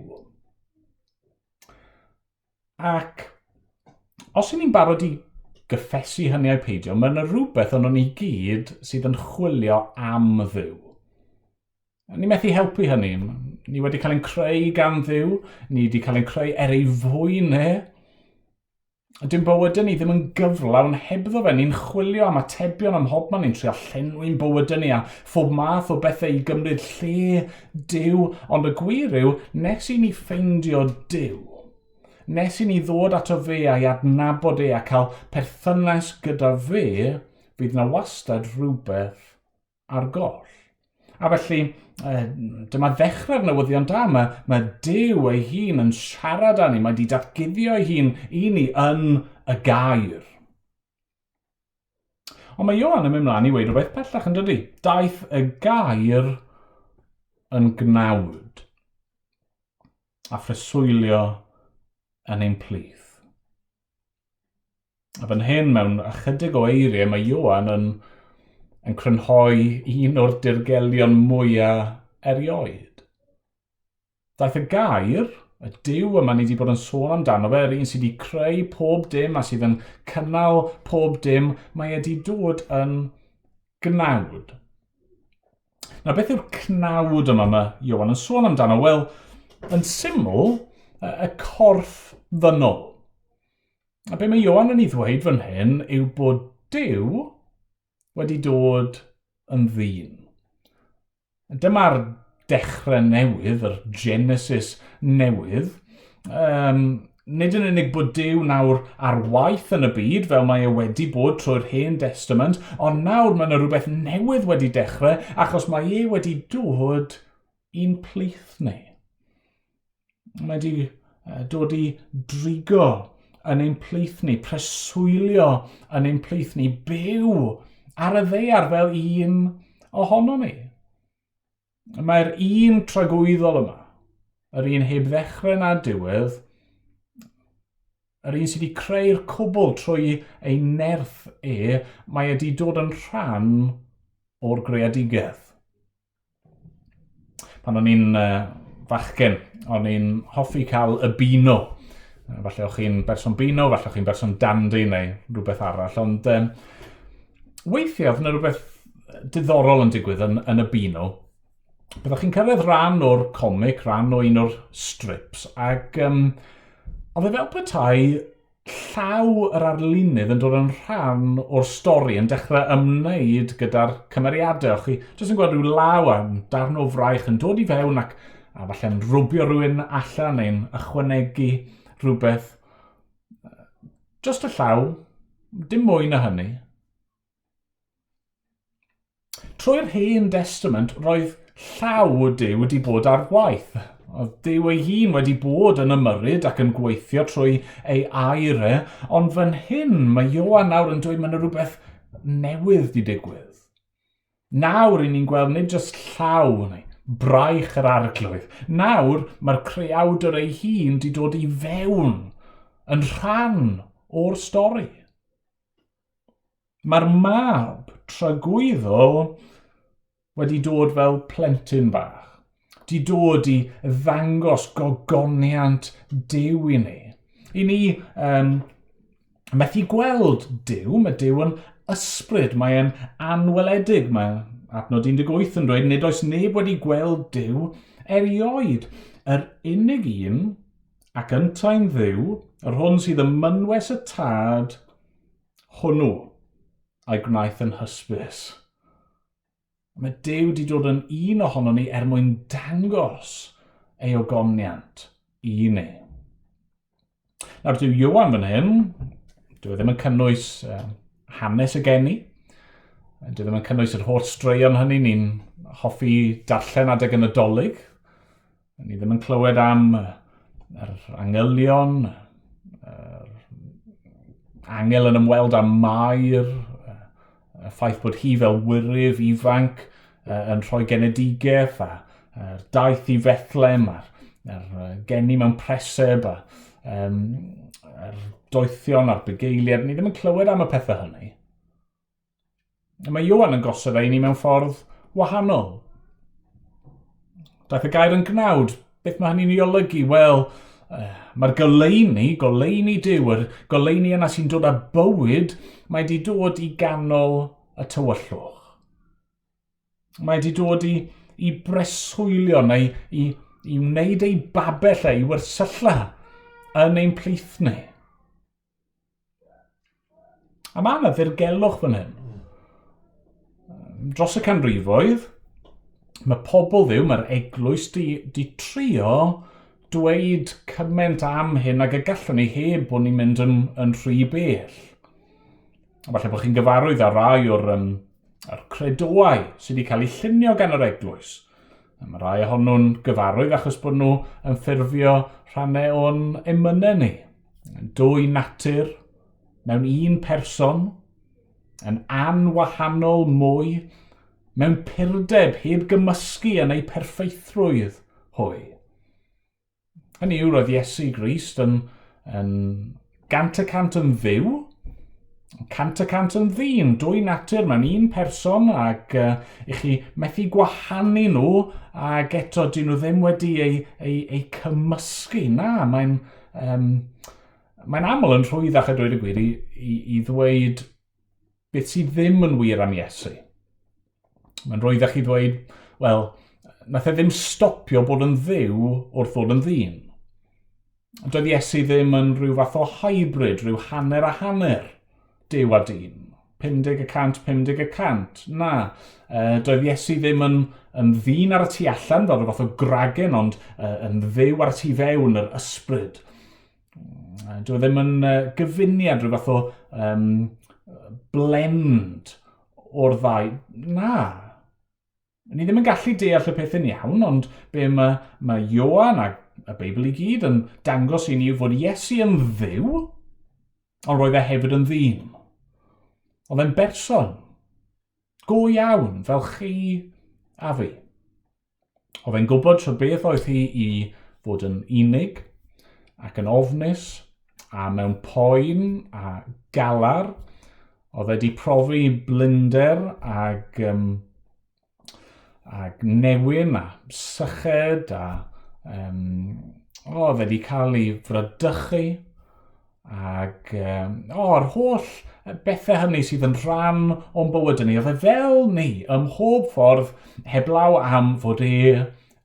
Ac os y'n ni'n barod i gyffesu hynny ai peidio, mae yna rhywbeth yno ni gyd sydd yn chwilio am Dduw. Ni methu helpu hynny. Ni wedi cael ein creu gan Dduw, ni wedi cael ein creu er ei fwyn e. Dyw'n bywydau ni ddim yn gyflawn hebddo fe. Ni'n chwilio am atebion am hobman, ni'n trio llenwi'n bywydau ni a phob math o bethau i gymryd lle Duw. Ond y gwir yw, nes i ni ffeindio Duw, nes i ni ddod ato fe a'i adnabod e a cael perthynas gyda fe, fydd na wastad rhywbeth ar goll. A felly, dyma ddechrau'r newyddion da. Mae, mae Duw ei hun yn siarad â ni, mae wedi datguddio ei hun i ni yn y gair. Ond mae Ioan yn mynd mlaen i weid rhywbeth pellach yn dydy. Daeth y gair yn gnawd a phreswylio yn ein plith. A fan hyn, mewn ychydig o eiriau, mae Ioan yn, yn crynhoi un o'r dirgelion mwyaf erioed. Daeth y gair, y Duw yma ni wedi bod yn sôn amdano fe, yr un sydd wedi creu pob dim a sydd yn cynnal pob dim, mae wedi dod yn gnawd. Nawr, beth yw'r cnawd yma mae Ioan yn sôn amdano? Wel, yn syml, y corff ddynol. A be mae Ioan yn ei ddweud fan hyn yw bod Duw wedi dod yn ddyn. Dyma'r dechrau newydd, yr Genesis newydd. Um, nid yn unig bod Duw nawr ar waith yn y byd, fel mae e wedi bod trwy'r Hen Testament, ond nawr mae yna rhywbeth newydd wedi dechrau, achos mae e wedi dod i'n plith ni. Mae wedi dod i drigo yn ein plith ni, preswylio yn ein plith ni, byw ar y ddaear fel un ohono ni. Mae'r un tragwyddol yma, yr un heb ddechrau na diwedd, yr un sydd wedi creu'r cwbl trwy ei nerth e, mae wedi dod yn rhan o'r greadigaeth. Pan o'n i'n fachgen, o'n i'n hoffi cael y bino. Falle o'ch chi'n berson bino, falle o'ch chi'n berson dandy neu rhywbeth arall, ond um, weithiau oedd yna rhywbeth diddorol yn digwydd yn, yn y bino. Byddwch chi'n cyrraedd rhan o'r comic, rhan o un o'r strips, ac um, oedd e fel petai llaw yr arlunydd yn dod yn rhan o'r stori, yn dechrau ymwneud gyda'r cymeriadau. O'ch chi jyst yn gweld rhyw law a darn o fraich yn dod i fewn ac a falle'n rwbio rhywun allan neu'n ychwanegu rhywbeth. Just y llaw, dim mwy na hynny. Trwy'r Hen Destament, roedd llaw Duw wedi bod ar waith. Oedd Duw ei hun wedi bod yn ymyrryd ac yn gweithio trwy ei air e, ond fan hyn mae Ioan nawr yn dweud mae yna rhywbeth newydd di digwydd. Nawr i ni'n gweld nid jyst llaw neu braich yr arglwydd. Nawr mae'r creawdwr ei hun di dod i fewn yn rhan o'r stori. Mae'r mab tragwyddol wedi dod fel plentyn bach, di dod i ddangos gogoniant Duw i ni. I ni um, methu gweld Duw, mae Duw yn ysbryd, mae e'n anweledig. Mae adnod 18 yn dweud, nid oes neb wedi gweld Duw erioed. Yr unig un ac yntau'n Dduw, yr hwn sydd ym mynwes y tad, hwnnw a'i gwnaeth yn hysbys. Mae Duw wedi dod yn un ohono ni er mwyn dangos ei ogoniant i ni. Nawr, dyw Ioan fan hyn, dyw e ddim yn cynnwys hanes y geni. Dwi ddim yn cynnwys yr holl straeon hynny ni'n hoffi darllen adeg y Nadolig. Ni ddim yn clywed am yr angylion, yr angel yn ymweld â Mair, y ffaith bod hi fel wyryf ifanc yn rhoi genedigaeth a yr daith i Fethlem a'r, yr geni mewn preseb a um, yr doethion a'r bugeiliad. Ni ddim yn clywed am y pethau hynny. Mae Ioan yn gosod e i ni mewn ffordd wahanol. Daeth y gair yn gnawd. Beth mae hynny'n ei olygu? Wel, mae'r goleuni, goleuni Duw, yr goleuni yna sy'n dod â bywyd, mae wedi dod i ganol y tywyllwch. Mae wedi dod i, i breswylio neu i, i wneud ei babell e, i wersylla yn ein plith ni. A mae yna ddirgelwch fan hyn. Dros y canrifoedd, mae pobl ddiw, mae'r eglwys di, di trio dweud cymaint am hyn ag y gallwn ni heb bod ni'n mynd yn, yn rhy bell. A falle bod chi'n gyfarwydd â rai o'r um, yr credoau sydd wedi cael eu llunio gan yr eglwys. A mae rai ohonyn nhw'n gyfarwydd achos bod nhw yn ffurfio rhannau o'n emynau ni. Dwy natur mewn un person, yn anwahanol mwy, mewn purdeb heb gymysgu yn eu perffeithrwydd hwy. Hynny yw, roedd Iesu Grist yn, yn 100% yn dduw, 100% yn ddyn, dwy natur mewn un person ac uh, i chi methu gwahanu nhw ac eto dyn nhw ddim wedi ei, ei, ei cymysgu. Na, mae'n um, mae'n aml yn rhwyddach a dweud y gwir i, i, i ddweud beth sydd ddim yn wir am Iesu. Mae'n rhwyddach i ddweud, wel, nath e ddim stopio bod yn dduw wrth ddod yn ddyn. Doedd Iesu ddim yn rhyw fath o hybrid, rhyw hanner a hanner, duw a dyn. 50 y cant, 50 y cant. Na, uh, doedd Iesu ddim yn, yn ddyn ar y tu allan, fel rhyw fath o gragen, ond uh, yn dduw ar y tu fewn, yr ysbryd. Dwi e ddim yn uh, gyfuniad, rhyw fath o um, blend o'r ddau. Na. Ni ddim yn gallu deall y peth yn iawn, ond be mae, mae Ioan a y Beibl i gyd yn dangos i ni yw fod Iesu yn dduw, ond roedd e hefyd yn ddyn. Oedd e'n berson. Go iawn, fel chi a fi. Oedd e'n gwybod tro beth oedd hi i fod yn unig ac yn ofnus a mewn poen a galar. Oedd e wedi profi blinder ag, um, ag newyn a syched a um, oedd e wedi cael ei fradychu Ac, um, o, yr holl bethau hynny sydd yn rhan o'n bywyd ni, oedd e fel ni ym mhob ffordd heblaw am fod e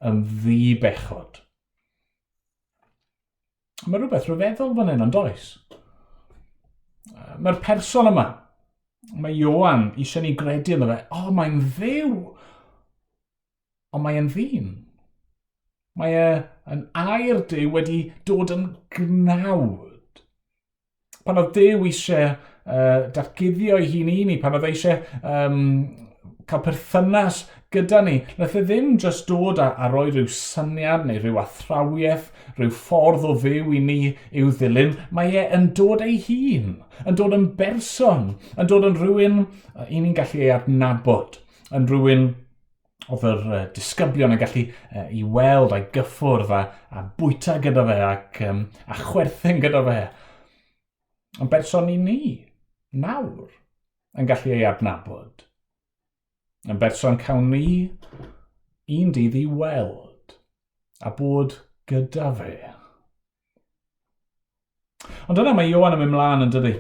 yn ddi-bechod. Mae rhywbeth rhyfeddol fan hyn, ond does? Mae'r person yma, mae Ioan eisiau ni gredu ynddo fe, o, oh, mae'n dduw! Ond mae e'n ddyn. Mae e yn air Duw wedi dod yn gnawd. Pan oedd Duw eisiau uh, datguddio ei hun i ni, pan oedd eisiau um, cael perthynas gyda ni, nath e ddim just dod a, a rhoi rhyw syniad neu rhyw athrawiaeth, rhyw ffordd o fyw i ni i'w ddilyn. Mae e yn dod ei hun, yn dod yn berson, yn dod yn rhywun i ni'n gallu ei adnabod, yn rhywun oedd yr uh, disgyblion yn gallu uh, i weld a'i gyffwrdd a, a bwyta gyda fe ac, um, a chwerthin gyda fe. Ond berson i ni, nawr, yn gallu ei adnabod. Yn berson cawn ni un dydd i weld a bod gyda fe. Ond yna mae Ioan yn mynd mlaen yn dydy.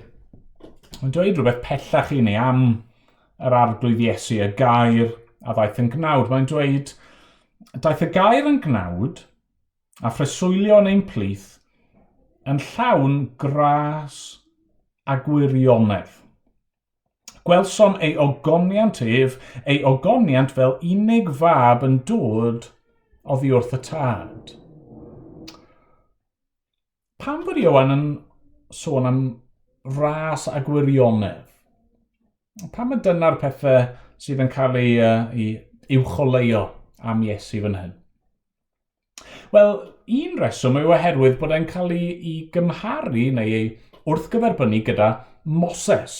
Mae'n dweud rhywbeth pellach i ni am yr arglwydd Iesu, y gair a ddaeth yn gnawd. Mae'n dweud, daeth y gair yn gnawd a phreswylio yn ein plith yn llawn gras a gwirionedd. Gwelsom ei ogoniant ef, ei ogoniant fel unig fab yn dod oddi wrth y tad. Pam fod Ioan yn sôn am ras a gwirionedd? Pam y dyna'r pethau sydd yn cael ei, ei uwcholeuo am Iesu fan hyn? Wel, un reswm yw oherwydd bod e'n cael ei, ei gymharu neu ei wrthgyferbynnu gyda Moses.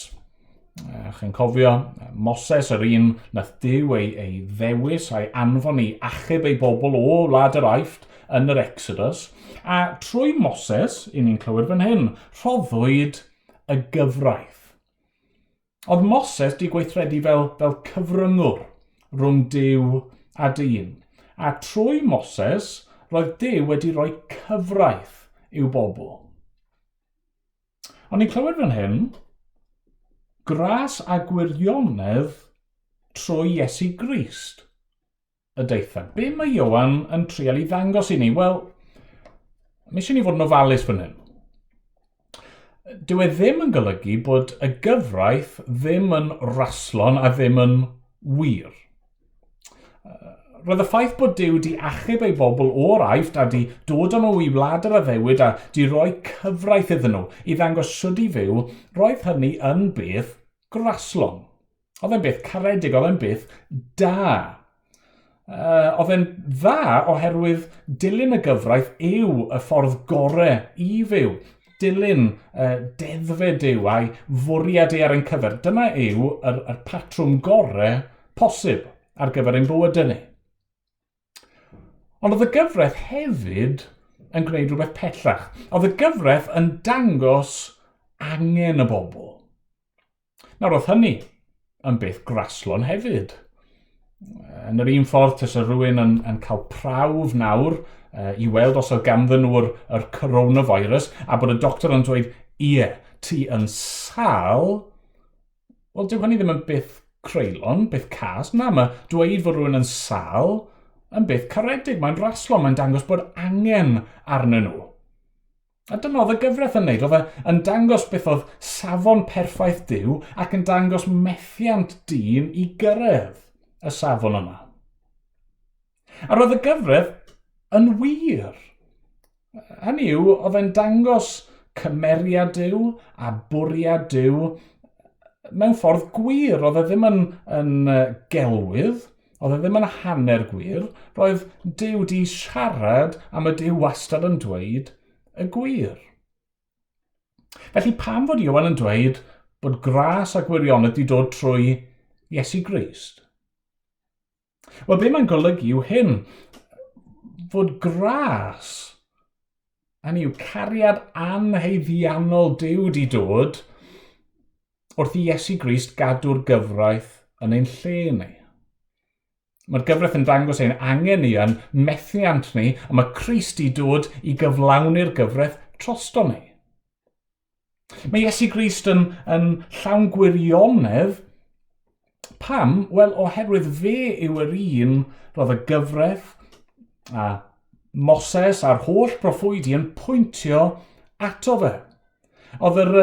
Chi'n cofio, Moses, yr un nath Duw ei, ei ddewis a'i anfon i achub ei bobl o wlad yr Aifft yn yr Exodus. A trwy Moses, i ni'n clywed fan hyn, rhoddwyd y gyfraith. Oedd Moses di gweithredu fel, fel cyfryngwr rhwng Duw a dyn. A trwy Moses, roedd Duw wedi rhoi cyfraith i'w bobl. Ond ni'n clywed fan hyn, gras a gwirionedd trwy Iesu Grist. y daethant. Be mae Ioan yn trial i ddangos i ni? Wel, mae eisiau ni fod yn ofalus fan hyn. Dyw e ddim yn golygu bod y gyfraith ddim yn raslon a ddim yn wir. Roedd y ffaith bod Duw di achub ei bobl o'r Aifft a di dod â nhw i wlad yr addewid a di roi cyfraith iddyn nhw i ddangos sut i fyw, roedd hynny yn beth graslon. Oedd e'n beth caredig, oedd e'n beth da. Oedd e'n dda oherwydd dilyn y gyfraith yw y ffordd gore i fyw. Dilyn deddfau Duw a'i fwriad ei ar ein cyfer. Dyna yw yr, yr patrwm gore posib ar gyfer ein bywydau ni. Ond oedd y gyfraith hefyd yn gwneud rhywbeth pellach. Oedd y gyfraith yn dangos angen y bobl. Nawr, oedd hynny yn beth graslon hefyd. Yn yr un ffordd, tasa rhywun yn, yn cael prawf nawr i weld os oedd ganddyn nhw'r yr coronavirus a bod y doctor yn dweud, ie, ti yn sal, wel, dyw hynny ddim yn beth creulon, beth cas. Na, mae dweud fod rhywun yn sal yn beth caredig, mae'n raslon, mae'n dangos bod angen arnyn nhw. A dyma oedd y gyfraith yn wneud, oedd e yn dangos beth oedd safon perffaith Duw ac yn dangos methiant dyn i gyrraedd y safon yna. A roedd y gyfraith yn wir. Hynny yw, oedd e'n dangos cymeriad Duw a bwriad Duw mewn ffordd gwir. Oedd e ddim yn, yn gelwydd, oedd e ddim yn hanner gwir. Roedd Duw di siarad am y Duw wastad yn dweud y gwir. Felly pam fod Ioan yn dweud bod gras a gwirionedd di dod trwy Iesu Grist? Wel, be mae'n golygu yw hyn, fod gras, hynny yw cariad anhaeddiannol Duw di dod wrth i Iesu Grist gadw'r gyfraith yn ein lle ni. Mae'r gyfraith yn dangos ein angen ni a'n methiant ni, a mae Crist i dod i gyflawni'r gyfraith trosto ni. Mae Iesu Grist yn, yn llawn gwirionedd. Pam? Wel, oherwydd fe yw yr un roedd y gyfraith a Moses a'r holl broffwydi yn pwyntio ato fe. Oedd yr,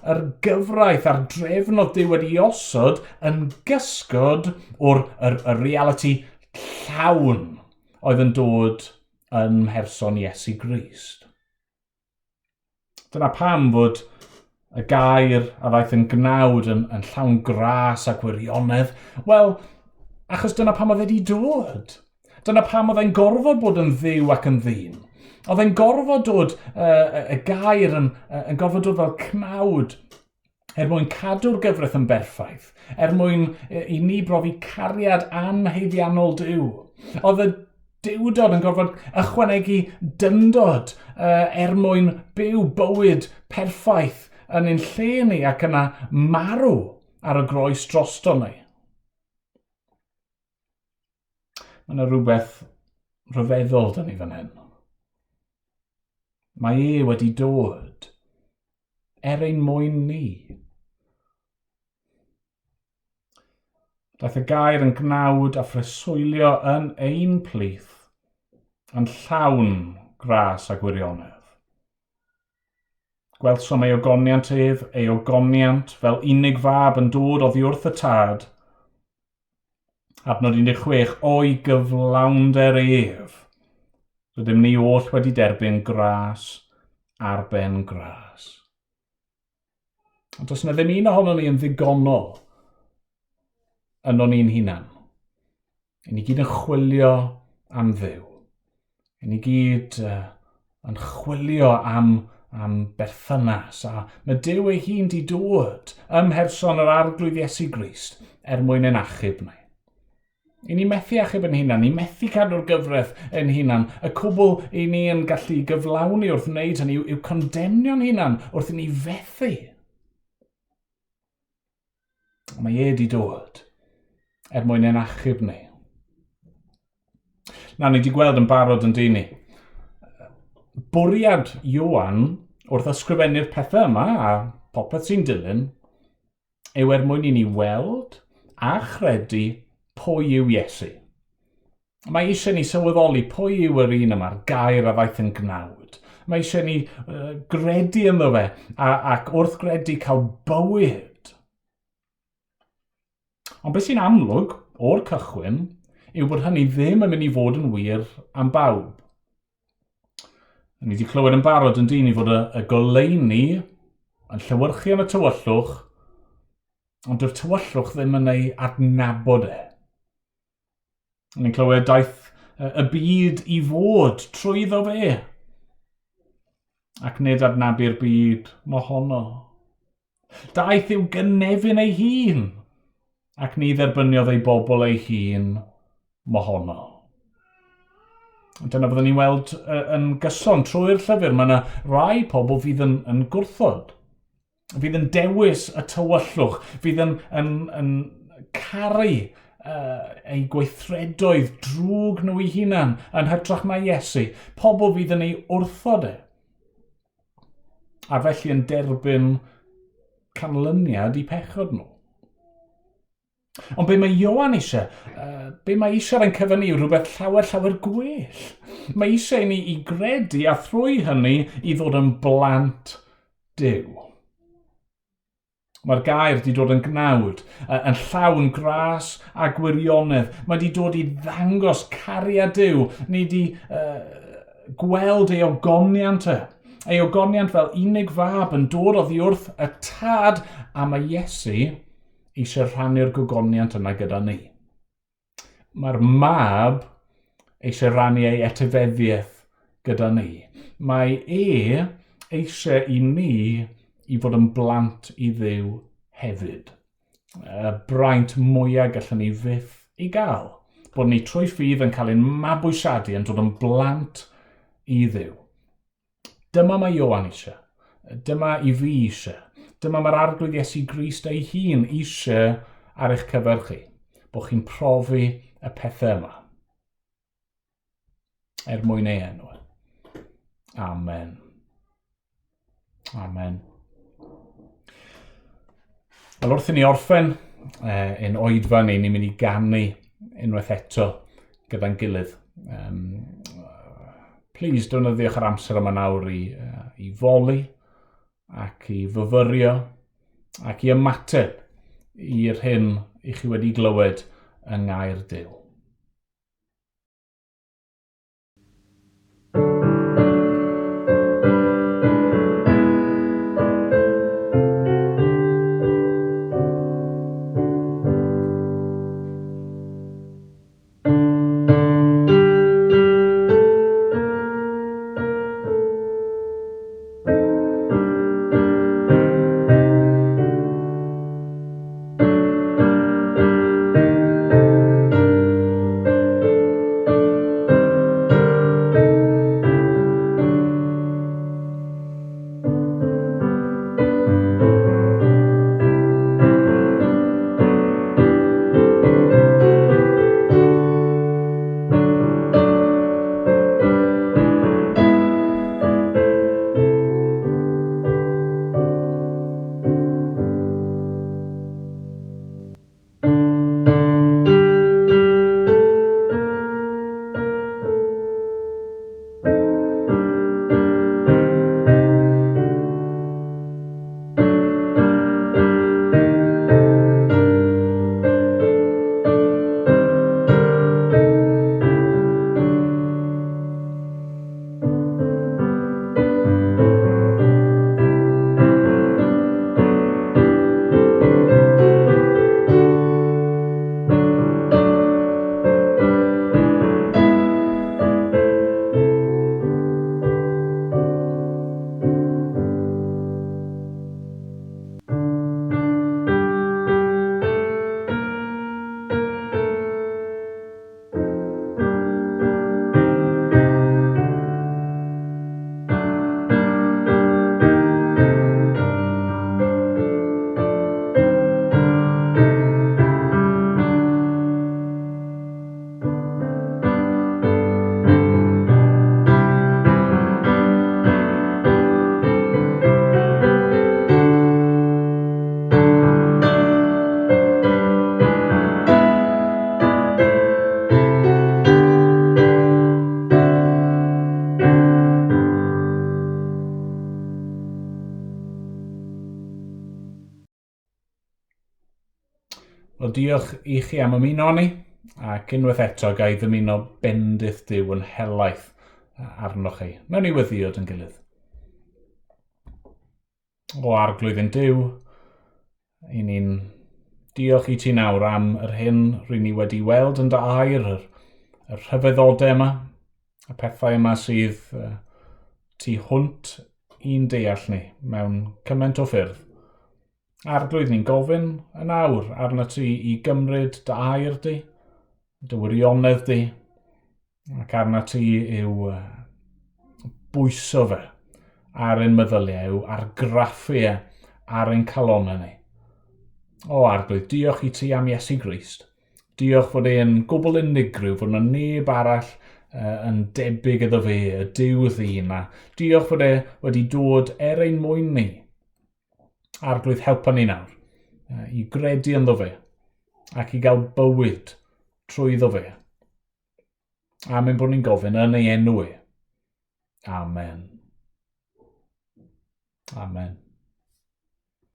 yr gyfraith a'r drefn oedd Duw wedi osod yn gysgod o'r yr, y reality llawn oedd yn dod yn mherson Iesu Grist. Dyna pam fod y gair a ddaeth yn gnawd yn, yn llawn gras a gwirionedd. Wel, achos dyna pam oedd wedi dod. Dyna pam oedd e'n gorfod bod yn ddiw ac yn ddyn. Oedd e'n gorfod dod, y gair yn, yn gorfod dod fel cnawd er mwyn cadw'r gyfraith yn berffaith, er mwyn i ni brofi cariad anhaeddiannol Duw. Oedd y duwdod yn gorfod ychwanegu dyndod er mwyn byw bywyd perffaith yn ein lle ni ac yna marw ar y groes drosto ni. Mae yna rhywbeth rhyfeddol dyn ni fan hyn. Mae e wedi dod er ein mwyn ni. Daeth y gair yn gnawd a phreswylio yn ein plith, yn llawn gras a gwirionedd. Gwelsom ei ogoniant ef, ei ogoniant fel unig fab yn dod oddi wrth y tad, Adnod 16, o'i gyflawnder ef. Rydym ni oll wedi derbyn gras ar ben gras. Ond does yna ddim un ohono ni yn ddigonol. yno ni'n hunan. I ni gyd yn chwilio am Dduw. I ni gyd yn chwilio am berthynas. A mae Duw ei hun di dod ym mherson yr Arglwydd Iesu Grist er mwyn ein achub ni. I ni methu achub yn hunan, ni methu cadw'r gyfraith yn hunan. Y cwbl i ni yn gallu gyflawni wrth wneud hynny yw condemnio'n hunan wrth i ni fethu. Mae e wedi dod er mwyn ein achub ni. Na, ni wedi gweld yn barod yn dyn ni. Bwriad Ioan wrth ysgrifennu'r pethau yma a popeth sy'n dilyn yw er mwyn i ni weld a chredu pwy yw Iesu. Mae eisiau ni sylweddoli pwy yw yr un yma'r gair a ddaeth yn gnawd. Mae eisiau ni gredu ynddo fe, ac wrth gredu cael bywyd. Ond beth sy'n amlwg o'r cychwyn yw bod hynny ddim yn mynd i fod yn wir am bawb. Ni wedi clywed yn barod yn dyn i fod y goleuni yn llewyrchu yn y tywyllwch, ond dyw'r tywyllwch ddim yn ei adnabod e. Ni'n clywed daeth y byd i fod trwyddo fe. Ac nid adnabu'r byd mohono. Daeth i'w gynefin ei hun, ac ni dderbyniodd ei bobl ei hun mohono. Dyna fyddwn ni'n weld yn gyson trwy'r llyfr. Mae yna rai pobl fydd yn gwrthod fydd yn dewis y tywyllwch, fydd yn caru eu gweithredoedd drwg nhw eu hunan yn hytrach na Iesu. Pobl fydd yn ei wrthod e. A felly yn derbyn canlyniad i pechod nhw. Ond be mae Ioan eisiau, be mae eisiau ar ein cyfer ni yw rhywbeth llawer, llawer gwell. Mae eisiau i ni i gredu a thrwy hynny i ddod yn blant Duw. Mae'r gair wedi dod yn gnawd, yn llawn gras a gwirionedd. Mae wedi dod i ddangos cariad Duw. Ni wedi gweld ei ogoniant e. Ei ogoniant fel unig fab yn dod oddi wrth y tad, a mae Iesu eisiau rhannu'r gogoniant yna gyda ni. Mae'r mab eisiau rhannu ei etifeddiaeth gyda ni. Mae e eisiau i ni i fod yn blant i Dduw hefyd. Y braint mwyaf gallwn ni fyth i gael. Bod ni trwy ffydd yn cael ein mabwysiadu yn dod yn blant i Dduw. Dyma mae Ioan eisiau. Dyma i fi eisiau. Dyma mae'r Arglwydd Iesu Grist ei hun eisiau ar eich cyfer chi. Bod chi'n profi y pethau yma. Er mwyn ei enw. Amen. Amen. Wel, wrth i ni orffen ein oedfa ni, ni'n mynd i ganu unwaith eto gyda'n gilydd. Please, defnyddiwch yr amser yma nawr i foli ac i fyfyrio ac i ymateb i'r hyn i chi wedi glywed yng ngair Duw. Wel, diolch i chi am ymuno â ni, ac unwaith eto ga i ddymuno bendith Duw yn helaeth arnoch chi. Mewn i weddio yn gilydd. O Arglwydd ein Duw, i ni'n diolch i ti nawr am yr hyn rydyn ni wedi weld yn dy air, yr, yr rhyfeddodau yma, y pethau yma sydd tu hwnt i'n deall ni mewn cymaint o ffyrdd. Arglwydd, ni'n gofyn yn awr arna ti i gymryd dy air di, dy wirionedd di, ac arna ti yw bwyso fe ar ein meddyliau, yw argraffu e ar ein calonau ni. O Arglwydd, diolch i ti am Iesu Grist. Diolch fod e'n gwbl unigryw, fod yna neb arall yn debyg iddo fe, y Duw ddyn, a diolch fod e wedi dod er ein mwyn ni. Arglwydd, helpa ni nawr i gredu ynddo fe ac i gael bywyd trwyddo fe. Am ein bod ni'n gofyn yn ei enw e. Amen. Amen.